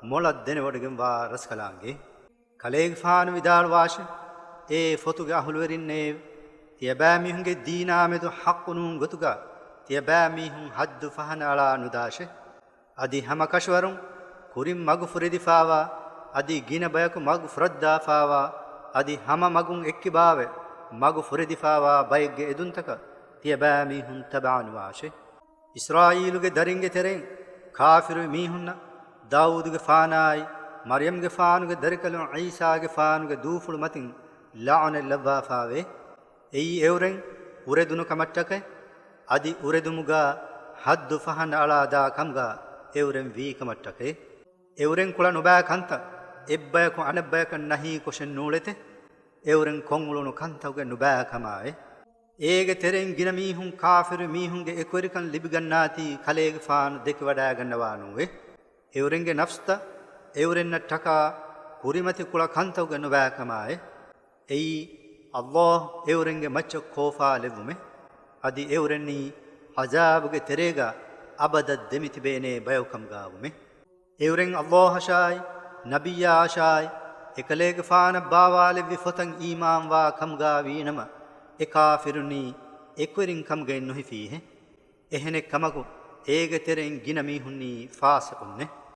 މޮޅަށް ދެނެވޮޑިގެންވާ ރަސްކަލާނގެ. ކަލޭގެފާނު ވިދާޅުވާށެ، އޭ ފޮތުގެ އަހުލުވެރިންނޭވެ! ތިޔަބައިމީހުންގެ ދީނާމެދު ޙައްޤު ނޫން ގޮތުގަ، ތިޔަބައިމީހުން ޙައްދު ފަހަނަ އަޅާ ނުދާށެ. އަދި ހަމަ ކަށަވަރުން ކުރިން މަގު ފުރެދިފާވާ، އަދި ގިނަ ބަޔަކު މަގު ފުރައްދާފާވާ، އަދި ހަމަ މަގުން އެއްކިބާވެ، މަގު ފުރެދިފާވާ ބައެއްގެ އެދުންތަކަށް ތިޔަބައިމީހުން ތަބަޢަންވާށެ. އިސްރާއީލުގެ ދަރިންގެ ތެރެއިން ކާފިރުވި މީހުންނަށް ދާވޫދުގެފާނާއި، މަރްޔަމްގެފާނުގެ ދަރިކަލުން ޢީސާގެފާނުގެ ދޫފުޅު މަތިން ލަޢުނަތް ލައްވާފާވޭ. އެއީ އެއުރެން އުރެދުނު ކަމަށްޓަކައި، އަދި އުރެދުމުގާ ޙައްދު ފަހަނަ އަޅާ ދާ ކަމުގާ އެއުރެން ވީ ކަމަށްޓަކައި. އެއުރެން ކުޅަ ނުބައި ކަންތައް އެއްބަޔަކު އަނެއްބަޔަކަށް ނަހީ ކޮށެއް ނޫޅެތެ. އެއުރެން ކޮށްއުޅުނު ކަންތަކުގެ ނުބައިކަމާއި. އޭގެ ތެރެއިން ގިނަ މީހުން ކާފިރު މީހުންގެ އެކުވެރިކަން ލިބިގަންނާތީ ކަލޭގެފާނު ދެކިވަޑައިގަންނަވާ ނޫވެ. އެއުރެންގެ ނަފްސްތައް އެއުރެންނަށް ޓަކާ ކުރިމަތި ކުޅަ ކަންތަކުގެ ނުބައިކަމާއި. އެއީ، ﷲ އެއުރެންގެ މައްޗަށް ކޯފާ ލެއްވުމެ. އަދި އެއުރެންނީ ޢަޒާބުގެ ތެރޭގަ އަބަދަށް ދެމިތިބޭނޭ ބަޔަކު ކަމުގާވުމެ. އެއުރެން ﷲ އަށާއި، ނަބިއްޔާ އަށާއި، އެކަލޭގެފާނަށް ބާވާލެއްވި ފޮތަށް އީމާންވާ ކަމުގާ ވީނަމަ، އެ ކާފިރުންނީ އެކުވެރިން ކަމުގައި ނުހިފީހެ. އެހެނެއް ކަމަކު، އޭގެ ތެރެއިން ގިނަ މީހުންނީ ފާސިޤުންނެ.